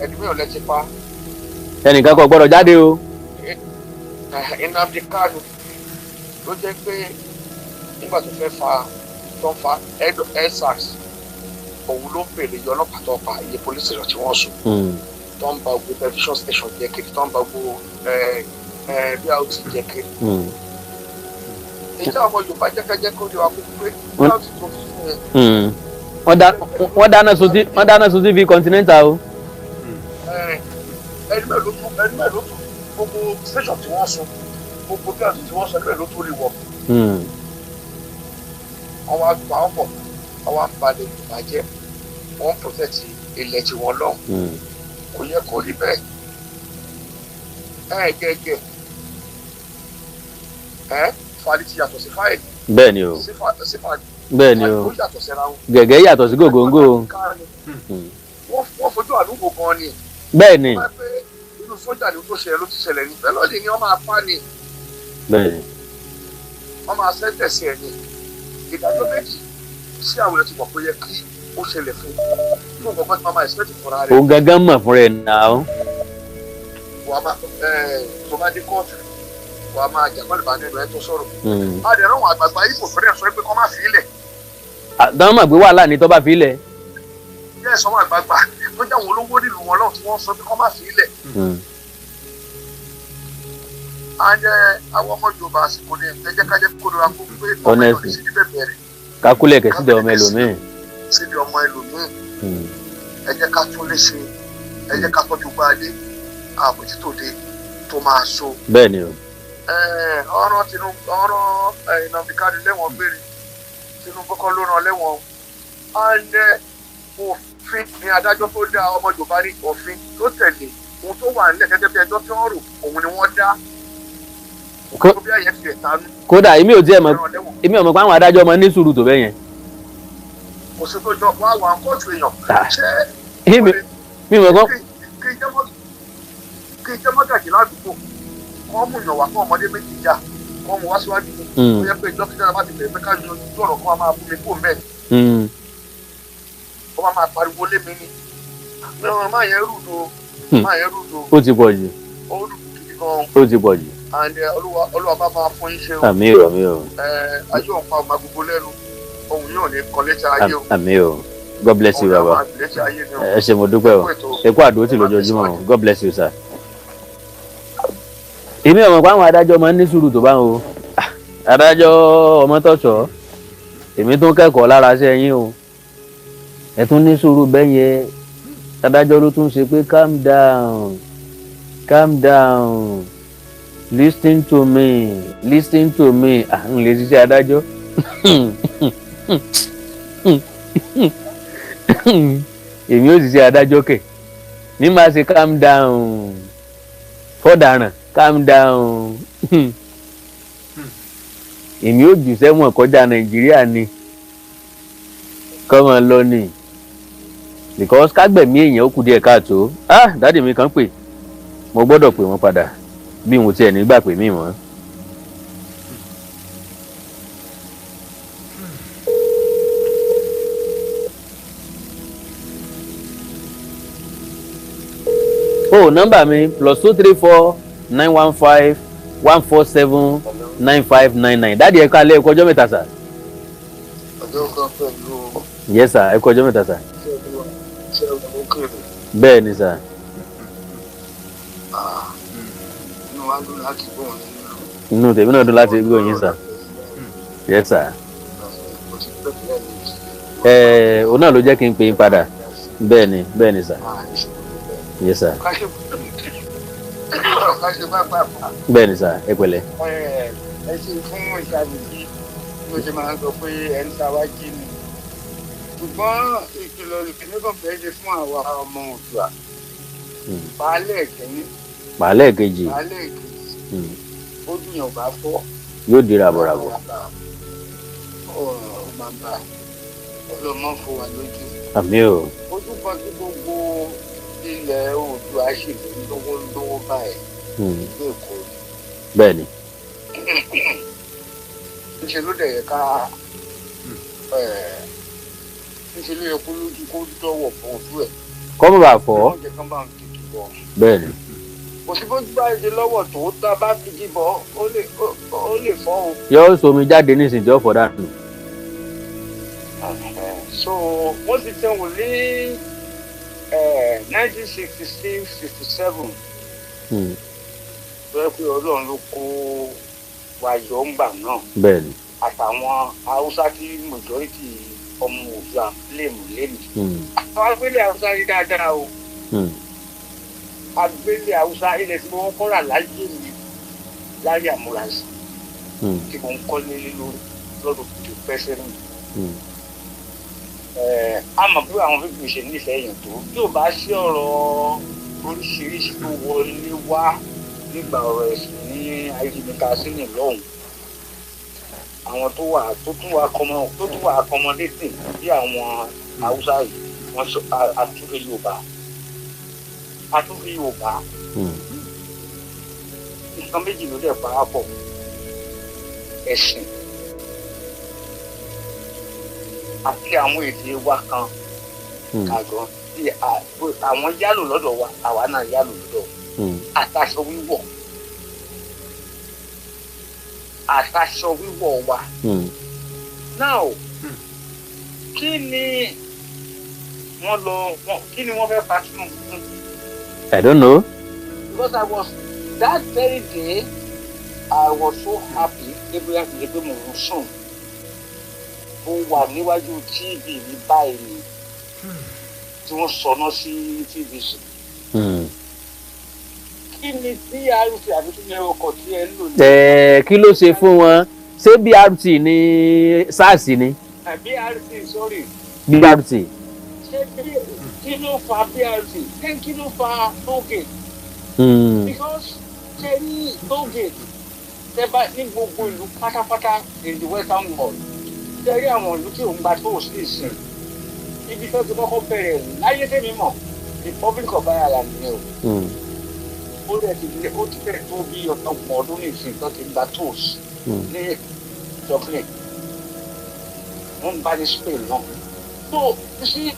Ẹni mélòó lẹ ti pa. Ẹnìkan kò gbọ́dọ̀ jáde o. Nnamdi Kanu ló jẹ́ pé nígbà tó fẹ́ fa tó ń fa EndSARS, òun ló bèrè iye ọlọ́pàá tó pa, iye police station tí wọ́n sùn, tó ń ba gbogbo television station jẹ́ kiri, tó ń ba gbogbo BRT jẹ́ kiri. Ìjà ọmọ Yorùbá jẹ́kẹ́jẹ́ kó lè wá kó pé BRT tó fi fún un. Wọ́n dáná sun TV Continental o. Ẹni mẹ́rin ló tún gbogbo station tí wọ́n sun, gbogbo BRT tí wọ́n sun, ẹni mẹ́rin ló tún rí wọ̀. Wọ́n wá pa ọ́ pọ̀, wọ́n wá ń balẹ̀ Yorùbá jẹ́, wọ́n ń protect ilẹ̀ tí wọ́n lọ́hùn. Kò yẹ kó rí bẹ́ẹ̀. Ẹ gẹ́gẹ́ ẹ fali ti yàtọ̀ sí fáìlì. Bẹ́ẹ̀ni o. Bẹ́ẹ̀ni o. Gẹ̀gẹ́ yàtọ̀ sí gògóńgò. Wọ́n fojú àdúgbò gan ni. Bẹ́ẹ̀ni. Inú sójà ni tó ṣẹlẹ̀ ló ti ṣẹlẹ̀ ní. Bẹ́ẹ̀ lọ́ọ̀dì ni wọ́n máa pa ni. Bẹ́ẹ̀ni. Wọ́n máa sẹ́ńtẹ̀sì ẹ̀ ni. Ìdájọ́ méjì sí àwọn èèyàn ti mọ̀ pé yẹ kí ó ṣẹlẹ̀ fún un. Fún nǹkan tí màmá expect fúnra rẹ̀. Òun gangan mọ̀ fúnra ẹ̀ náà. Wà á máa tó bá dé kóòtù, wà á máa jà pẹ̀lú ìbánu ẹ̀ tó sọ̀rọ̀. A lè rán àwọn àgbààgbà yìí kò fẹ́rẹ̀ sọ pé kọ́ má fi ilẹ̀. Àdán mọ̀ pé wàhálà ni tó bá fi ilẹ̀. Bẹ́ẹ̀ sọ wọn àgbààgbà tó jẹ́ àwọn olówó nílùú wọn lọ́wọ́ tí wọ́n sọ pé kọ́ má fi ilẹ̀. And àwọn ọmọ Yorùbá àsìkò ní ẹ jẹ́ ká jẹ́ kó lóra kó pé ọmọ ìlú sí níbẹ̀ bẹ̀rẹ̀. Kákúlẹ̀ kẹ̀sídẹ̀ ọmọ ẹlòmíì. Síbi ọmọ ẹlòmíì. Ẹ jẹ́ ká tún lè ṣe, ẹ jẹ́ ká tọ́jú gbáadé ààbò títòde tó máa so. Bẹ́ẹ̀ni o. Ọ̀rọ̀ Tinubu, ọ̀rọ̀ Nnamdi Kanu lẹ́wọ̀n gbére, Tinubu kọ́ ló rán lẹ́wọ̀n. And òfin ni adájọ́ tó dá ọmọ Yorùbá ní òfin tó tẹ̀lé ohun tó wà nílẹ̀ gẹ́gẹ́ bí ẹjọ́ tí wọ́n rò, òun ni wọ́n dá. Kódà èmi ò tiẹ̀ mọ̀, èmi ò mọ̀ pé àwọn adájọ́ máa ní sùúrù tó bẹ́ẹ̀ yẹn. Kò sí tó jọ wá wà kóòtù èèyàn. Ṣé mi mọ̀ kọ́. Kí jẹ́ mọ́gàjì ládùúgbò kọ́ mú yàn wá fún ọmọdé méjì jà, kọ́ mú wá síwájú mi. Ó yẹ pé ìjọ kí dára bá ti bẹ̀rẹ̀ pé ká yanjú ọ̀rọ̀ kó máa bú mi kó mẹ́. Ó máa pariwo lé mi ni. Má yẹn rúdo, má yẹn rúdo. Ó ti pọ̀ jù. Ó rúdo gidi gan. Ó ti pọ̀ jù. And Olúwa bá máa fún yín ṣe o. Àmín o, àmín o. Ayé òun pa ọmọ gbogbo lẹ́nu, ohun yóò ní kọ létí ayé o. Àmín o. God bless you baba. Ẹ ṣé mo dúpẹ́ o. Ẹ kú àdúró tì lójoojúmọ́ o. God bless you sir. Èmi ò mọ̀ pé àwọn adájọ́ máa ń ní sùúrù tó bá ń o. Adájọ́ Ọmọ́tọ̀ṣọ́, èmi tún kẹ́kọ̀ọ́ lára iṣẹ́ yín o. Ẹ tún ní sùúrù bẹ́ẹ̀ yẹn. Adájọ́ ló tún ṣe pé calm down, calm down, listen to me, listen to me. À ń lè ṣiṣẹ́ adájọ́. Èmi ò ṣiṣẹ́ adájọ́ kẹ̀. Ní máa ṣe calm down fọ́daràn, calm down. Èmi ò jù sẹ́wọ̀n kọjá Nàìjíríà ni. Kọ́mọ lọ ni. Because kágbẹ̀mí èèyàn ó kù díẹ̀ káàtó. Ah, dáàdì mi kan pè. Mo gbọ́dọ̀ pè wọ́n padà. Bí mo tiẹ̀ nígbà pè mí mọ́. Oh, nọ́mbà mi +234 915 147 9599. Dáàdì ẹ káalẹ́, ẹ kú ọjọ́ mẹ́ta sà. Ọjọ́ kan pẹ̀lú. Yes sir, ẹ kú ọjọ́ mẹ́ta sà. Ṣé o kéré? Bẹ́ẹ̀ ni sà. Inú wa dùn láti gbọ́ yín. Inú tèmi náà dùn láti gbọ́ yín sà. Yes sir. Òun náà ló jẹ́ kí n pè yín padà. Bẹ́ẹ̀ ni, bẹ́ẹ̀ ni sà. Yes sir. Bẹ́ẹ̀ ni sà, ẹ pẹ̀lẹ́. Ẹ ṣe fún ìṣàlùyí bí mo ṣe máa ń sọ pé ẹ ń ta wá jí ni. Ṣùgbọ́n ìkìlọ̀ ìkíní kan fẹ́ ṣe fún àwa ọmọ Oòduà. Baálé kìíní, Pàálẹ̀ kejì. Baálé kejì, ojú yẹn ò bá fọ́, Yóò di ràbọ̀ràbọ̀. Ọ̀ bàbá, ọlọ́mọ fún wa lójú. Àmín o. Ojú kan tí gbogbo ilẹ̀ Oòduà ṣì ní lọ́wọ́lọ́wọ́ báyìí, ìlú Èkó. Bẹ́ẹ̀ ni. Níṣẹ́ ló dẹ̀ yẹ ká, níṣẹ́ ló yẹ kó lójú kó dọ̀wọ̀ bọ̀ ojú ẹ̀. Kọ́ mọ̀ bá fọ́. Wọ́n jẹ́ kán bá ń tutù bọ̀. Bẹ́ẹ̀ ni. Kò sí bó bá ṣe lọ́wọ́ tó tá a bá fi dìbọ̀, ó lè fọ́ o. Yóò somi jáde nísìnyí tí ó fọ́ dànù. So wọ́n ti tẹ̀wọ̀n ní 1966, 67, tó yẹ pé Ọlọ́run ló kó wa yọ ńgbà náà, Bẹ́ẹ̀ ni. àtàwọn Haúsá tí majority ọmọ Oòduà lèmù lẹ́nu. Àwọn agbélé Haúsá rí dáadáa o. Agbélé Haúsá, ilẹ̀ tí wọ́n kọ́ra láyé mi láyé àmúrasí tí mo ń kọ́lé lórí lọ́dún tó pẹ́ sẹ́yìn. A mọ̀ bí àwọn fífi ṣe nífẹ̀ẹ́ yẹn tó, tí ò bá sí ọ̀rọ̀ oríṣiríṣi tó wọlé wá nígbà ọ̀rọ̀ ẹ̀sìn ní ayélujára sínú lọ́hùn, àwọn tó wà tó tún wà kọmọ tó tún wà accommodating bí àwọn Haúsá yìí, wọ́n sọ àtúnfi Yorùbá, àtúnfi Yorùbá. Nǹkan méjì ló dẹ̀ parapọ̀: ẹ̀sìn àti àwọn èdè wa kan kàgán tí àwọn yálò lọ́dọ̀ wa, àwa náà yálò lọ́dọ̀, àtàṣọ wíwọ̀, àtàṣọ wíwọ̀ wa. Now, kí ni wọ́n lọ kí ni wọ́n fẹ́ pa Tinubu fún? I don't know. Because I was that very day, I was so happy bóyá kìí ṣe pé mo ń sùn, mo wà níwájú TV mi báyìí ni tí wọ́n sọná sí TVC. Kí ni BRT àbí kí ni ọkọ̀ tí ẹ ń lò ní? Ẹ kí ló ṣe fún wọn? Ṣé BRT ní SARS ni? BRT, sorry. BRT. Ṣé kí ló fa BRT? Kí ló fa tollgate? Because ṣe ní tollgate, tẹ bá ní gbogbo ìlú pátápátá in the western world, ṣe rí àwọn ìlú tí òun gba tó sí ìsìn, ibi tó ti kọ́kọ́ bẹ̀rẹ̀ láyé tèmi mọ̀, Republic of Ireland ni o. Ó rẹ̀ ti lé, ó ti fẹ́ tó bí 30 ọdún ní ìsìn tó ti gba tolls ní Dublin, wọ́n ń bá ní Spain náà. So you see,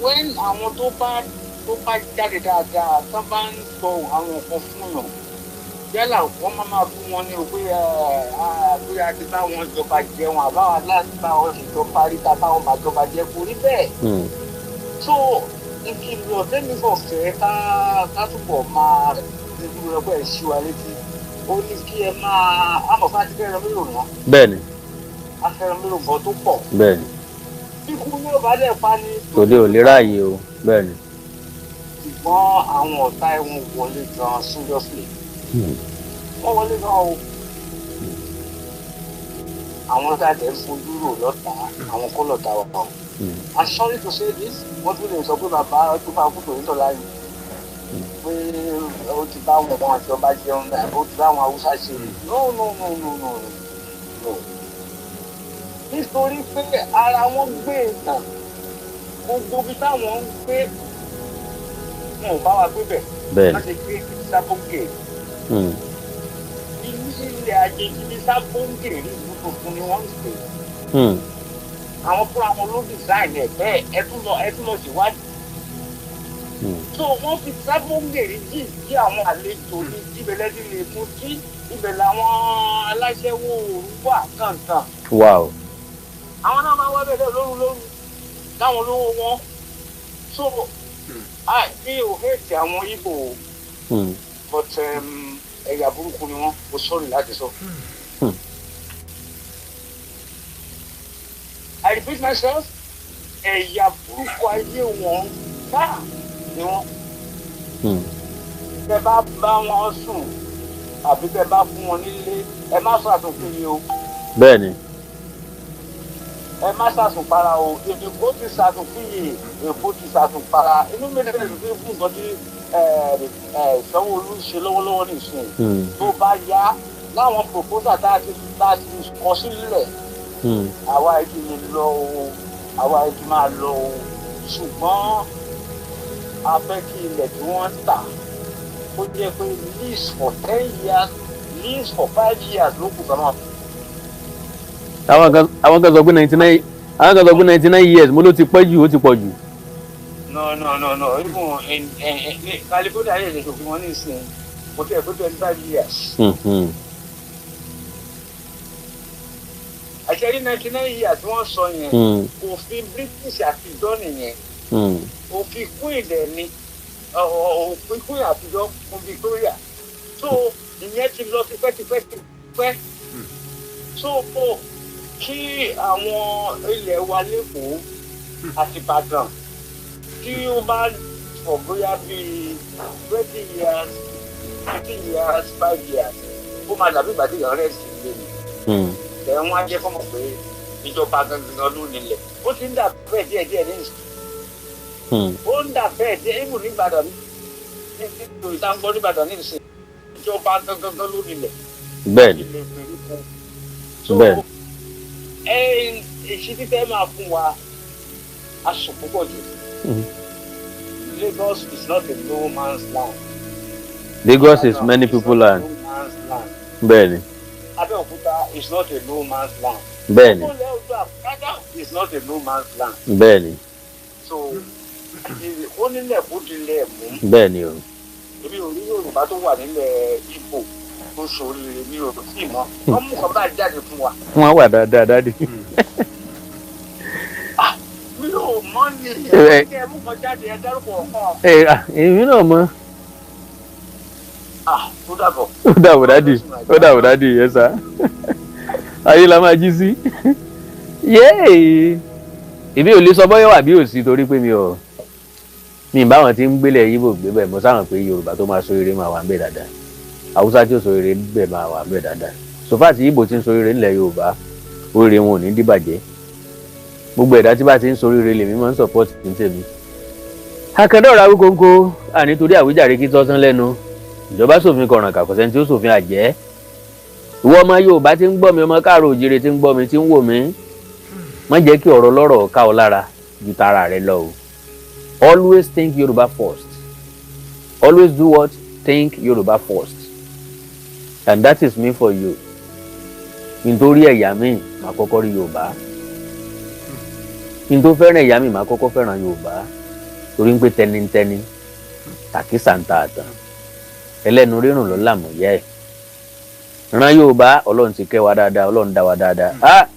when àwọn tó bá jáde dáadáa, tó bá ń sọ àwọn nǹkan fún yàn, yálà wọ́n máa fún wọn ní o pé bóyá ti bá wọn jọba jẹun àbáwọn láti bá wọn ṣèjọba rí ta báwọn bá jọba jẹ, kò rí bẹ́ẹ̀. So ìkìlọ̀ tẹ́mi kàn fẹ́ ká túbọ̀ máa irú ẹgbẹ́ ẹ̀ sí wa létí, ó ní kí ẹ máa àmọ̀ fún àti fẹ́ràn mélòó náà. Bẹ́ẹ̀ ni. Afẹ́ràn mélòó gan tó pọ̀. Bẹ́ẹ̀ ni. Kíkú yóò bá dẹ̀ pa ni. Tòde ò lè ráàyè o, bẹ́ẹ̀ ni. Ṣùgbọ́n àwọn ọ̀tá ẹ̀wọ̀n wọlé gan, seriously. Wọ́n wọlé gan o. Àwọn tá a tẹ̀ ń fojú rò lọ́tà, àwọn kọ́ lọ́tà wa o. I'm sorry to say this, wọ́n tún lè sọ pé bàbá tó máa kú tòun tọ́lá yìí pé ó ti bá wọn àjọba jẹun, ó ti bá àwọn Haúsá ṣe. No, no, no, no, no, no, nítorí pé ara wọn gbé ìtàn gbogbo ibi táwọn ń gbé, wọn ò bá wa gbé bẹ̀. Bẹ́ẹ̀ni. Wọ́n ti gbé Sábóńgè, ilẹ̀ àjèjì ní Sábóńgè rí, ìlú tuntun ni wọ́n ń pè. Àwọn fúnra wọn ló design ẹ̀ bẹ́ẹ̀. Ẹ tún lọ ṣèwádìí. So wọ́n fi Sábóńgè rí jì kí àwọn àlejò ní jíbẹ̀lẹ́dì lè mú kí ibẹ̀ làwọn aláṣẹ́wó òru wà kankan. Àwọn náà máa wá bẹ̀rẹ̀ lóru lóru láwọn olówó wọn. So mi ò hate àwọn Ìgbò o, but ẹ̀yà burúkú ni wọ́n o, sorry láti sọ. I repeat myself, ẹ̀yà burúkú ayé wọn bá ni wọ́n. Tẹ bá bá wọn sùn àbí tẹ bá fún wọn nílé, ẹ má sọ àtúntò yìí o. Bẹ́ẹ̀ni. Ẹ má ṣàṣùpara o. Èkó ti ṣàṣùpìyè, Èkó ti ṣàṣùpara. Inú mi lè rí pé fún nǹkan tí Sanwó-Olú ń ṣe lọ́wọ́lọ́wọ́ nìsín, tó bá yá, láwọn proposal tá a ti kọ sílẹ̀, àwa ti lè lọ o, àwa ti máa lọ o. Ṣùgbọ́n a fẹ́ kí ilẹ̀ tí wọ́n ń tà ó jẹ́ pé lease for 10 years, lease for 5 years ló kù sọ́nà. Àwọn kan sọ pé 99, àwọn kan sọ pé 99 years. Mo ló ti pẹ́ jù, ó ti pọ̀ jù. No, no, no, no. Even in California yìí lè ṣòfin wọn ní ìsìn, kò tí ẹ̀ pé 25 years. Àṣẹrí 99 years tí wọ́n sọ yẹn, òfin British àtijọ́ nìyẹn. Òfin Queen dẹ̀ ni, òfin Queen àtijọ́ fún Victoria. So ìyẹn ti lọ tipẹ́tipẹ́ tipẹ́. So kí àwọn ilẹ̀ wa lẹ́kọ̀ọ́ àti Ìbàdàn tí ó bá for bóyá bíi 20 years, 15 years, 5 years, ó máa dàbí ìgbà tí èèyàn rẹ̀ sí ilé ni. Ẹ̀ wọ́n á jẹ́ fọ́mọ̀ pé ìjọba gangan ló nílẹ̀. Ó ti ń dà bẹ́ẹ̀ díẹ̀díẹ̀ ní ìsìn. Ó ń dà bẹ́ẹ̀ díẹ̀ ibù nígbàdàn, ní ìtàǹgbọ́ nígbàdàn ní ìsìn, ìjọba gangan ló nílẹ̀. Bẹ́ẹ̀ni Ilẹ̀ ìgbèríko. So ẹ èsì títẹ́ máa fún wa aṣọ púpọ̀ jù. Lagos is not a no man's land. Lagos is many people land. No man's land. Abẹ́òkúta is not a no man's land. Kólẹ̀ Oòduà pátá is not a no man's land. So ó nílẹ̀ kó dilẹ̀ mú. Bẹ́ẹ̀ni o. Èmi ò rí Yorùbá tó wà nílẹ̀ Ìgbò tó ṣoríire, mi ò tí mọ́. Wọ́n mú kan báyìí jáde fún wa. Wọ́n wà dáadáa, daddy. Mi ò mọ̀ ní ẹ̀ ẹ mú kan jáde, ẹ dárúkọ ọ̀kan. Ẹ ah, èmi náà mọ̀. Ah, ó dàbọ̀. Ó dàbọ̀, daddy. Ó dàbọ̀, daddy. Yẹn sá ayé la máa jí sí. Yéè, èmi ò lè sọ bọ́yọ̀ wà bí ò sí, torí pé mi ò mi báwọn tí ń gbélé Yíbò gbé bẹ́ẹ̀. Mo sáwọn pé Yorùbá tó máa sọ eré máa wà ń bẹ̀ dáadáa, Haúsá tí ó sọ eré bẹ́ẹ̀ máa wà ń bẹ̀ dáadáa. Sọfà tí Yíbò ti ń sọ eré nílẹ̀ Yorùbá, oríire wọn ò ní dìbàjẹ́. Gbogbo ẹ̀dá tí bá ti ń sọ oríire lèmi máa ń support ní tèmi. Akẹ́dọ̀rọ̀ Awíkonko àní torí àwíjàre kí tọ́sán lẹ́nu. Ìjọba ṣòfin kọ̀ràn kàkọ́sẹ́ni tí ó ṣòfin àjẹ́. Ìwọ ọmọ Yorùbá tí ń gbọ́ mi, ọmọ káàró òjìrè tí ń gbọ́ mi, tí ń wò mí, má jẹ́ kí ọ̀rọ̀ lọ́rọ̀ ká ọ lára ju tara rẹ lọ o. Always think Yorùbá first. Always do what? Think Yorùbá first, and that is me for you. Nítorí ẹ̀yà mi, màá kọ́kọ́ rí Yorùbá. Kí n tó fẹ́ràn ẹ̀yà mi, màá kọ́kọ́ fẹ́ràn Yorùbá, torí ń pé tẹnitẹni tàkísà ń ta àtàn, ẹlẹ́nu rírùn ló làmúyẹ́ ẹ̀ ran Yorùbá. Ọlọ́run ti kẹ́ wa dáadáa, Ọlọ́run dá wa dáadáa. Ah,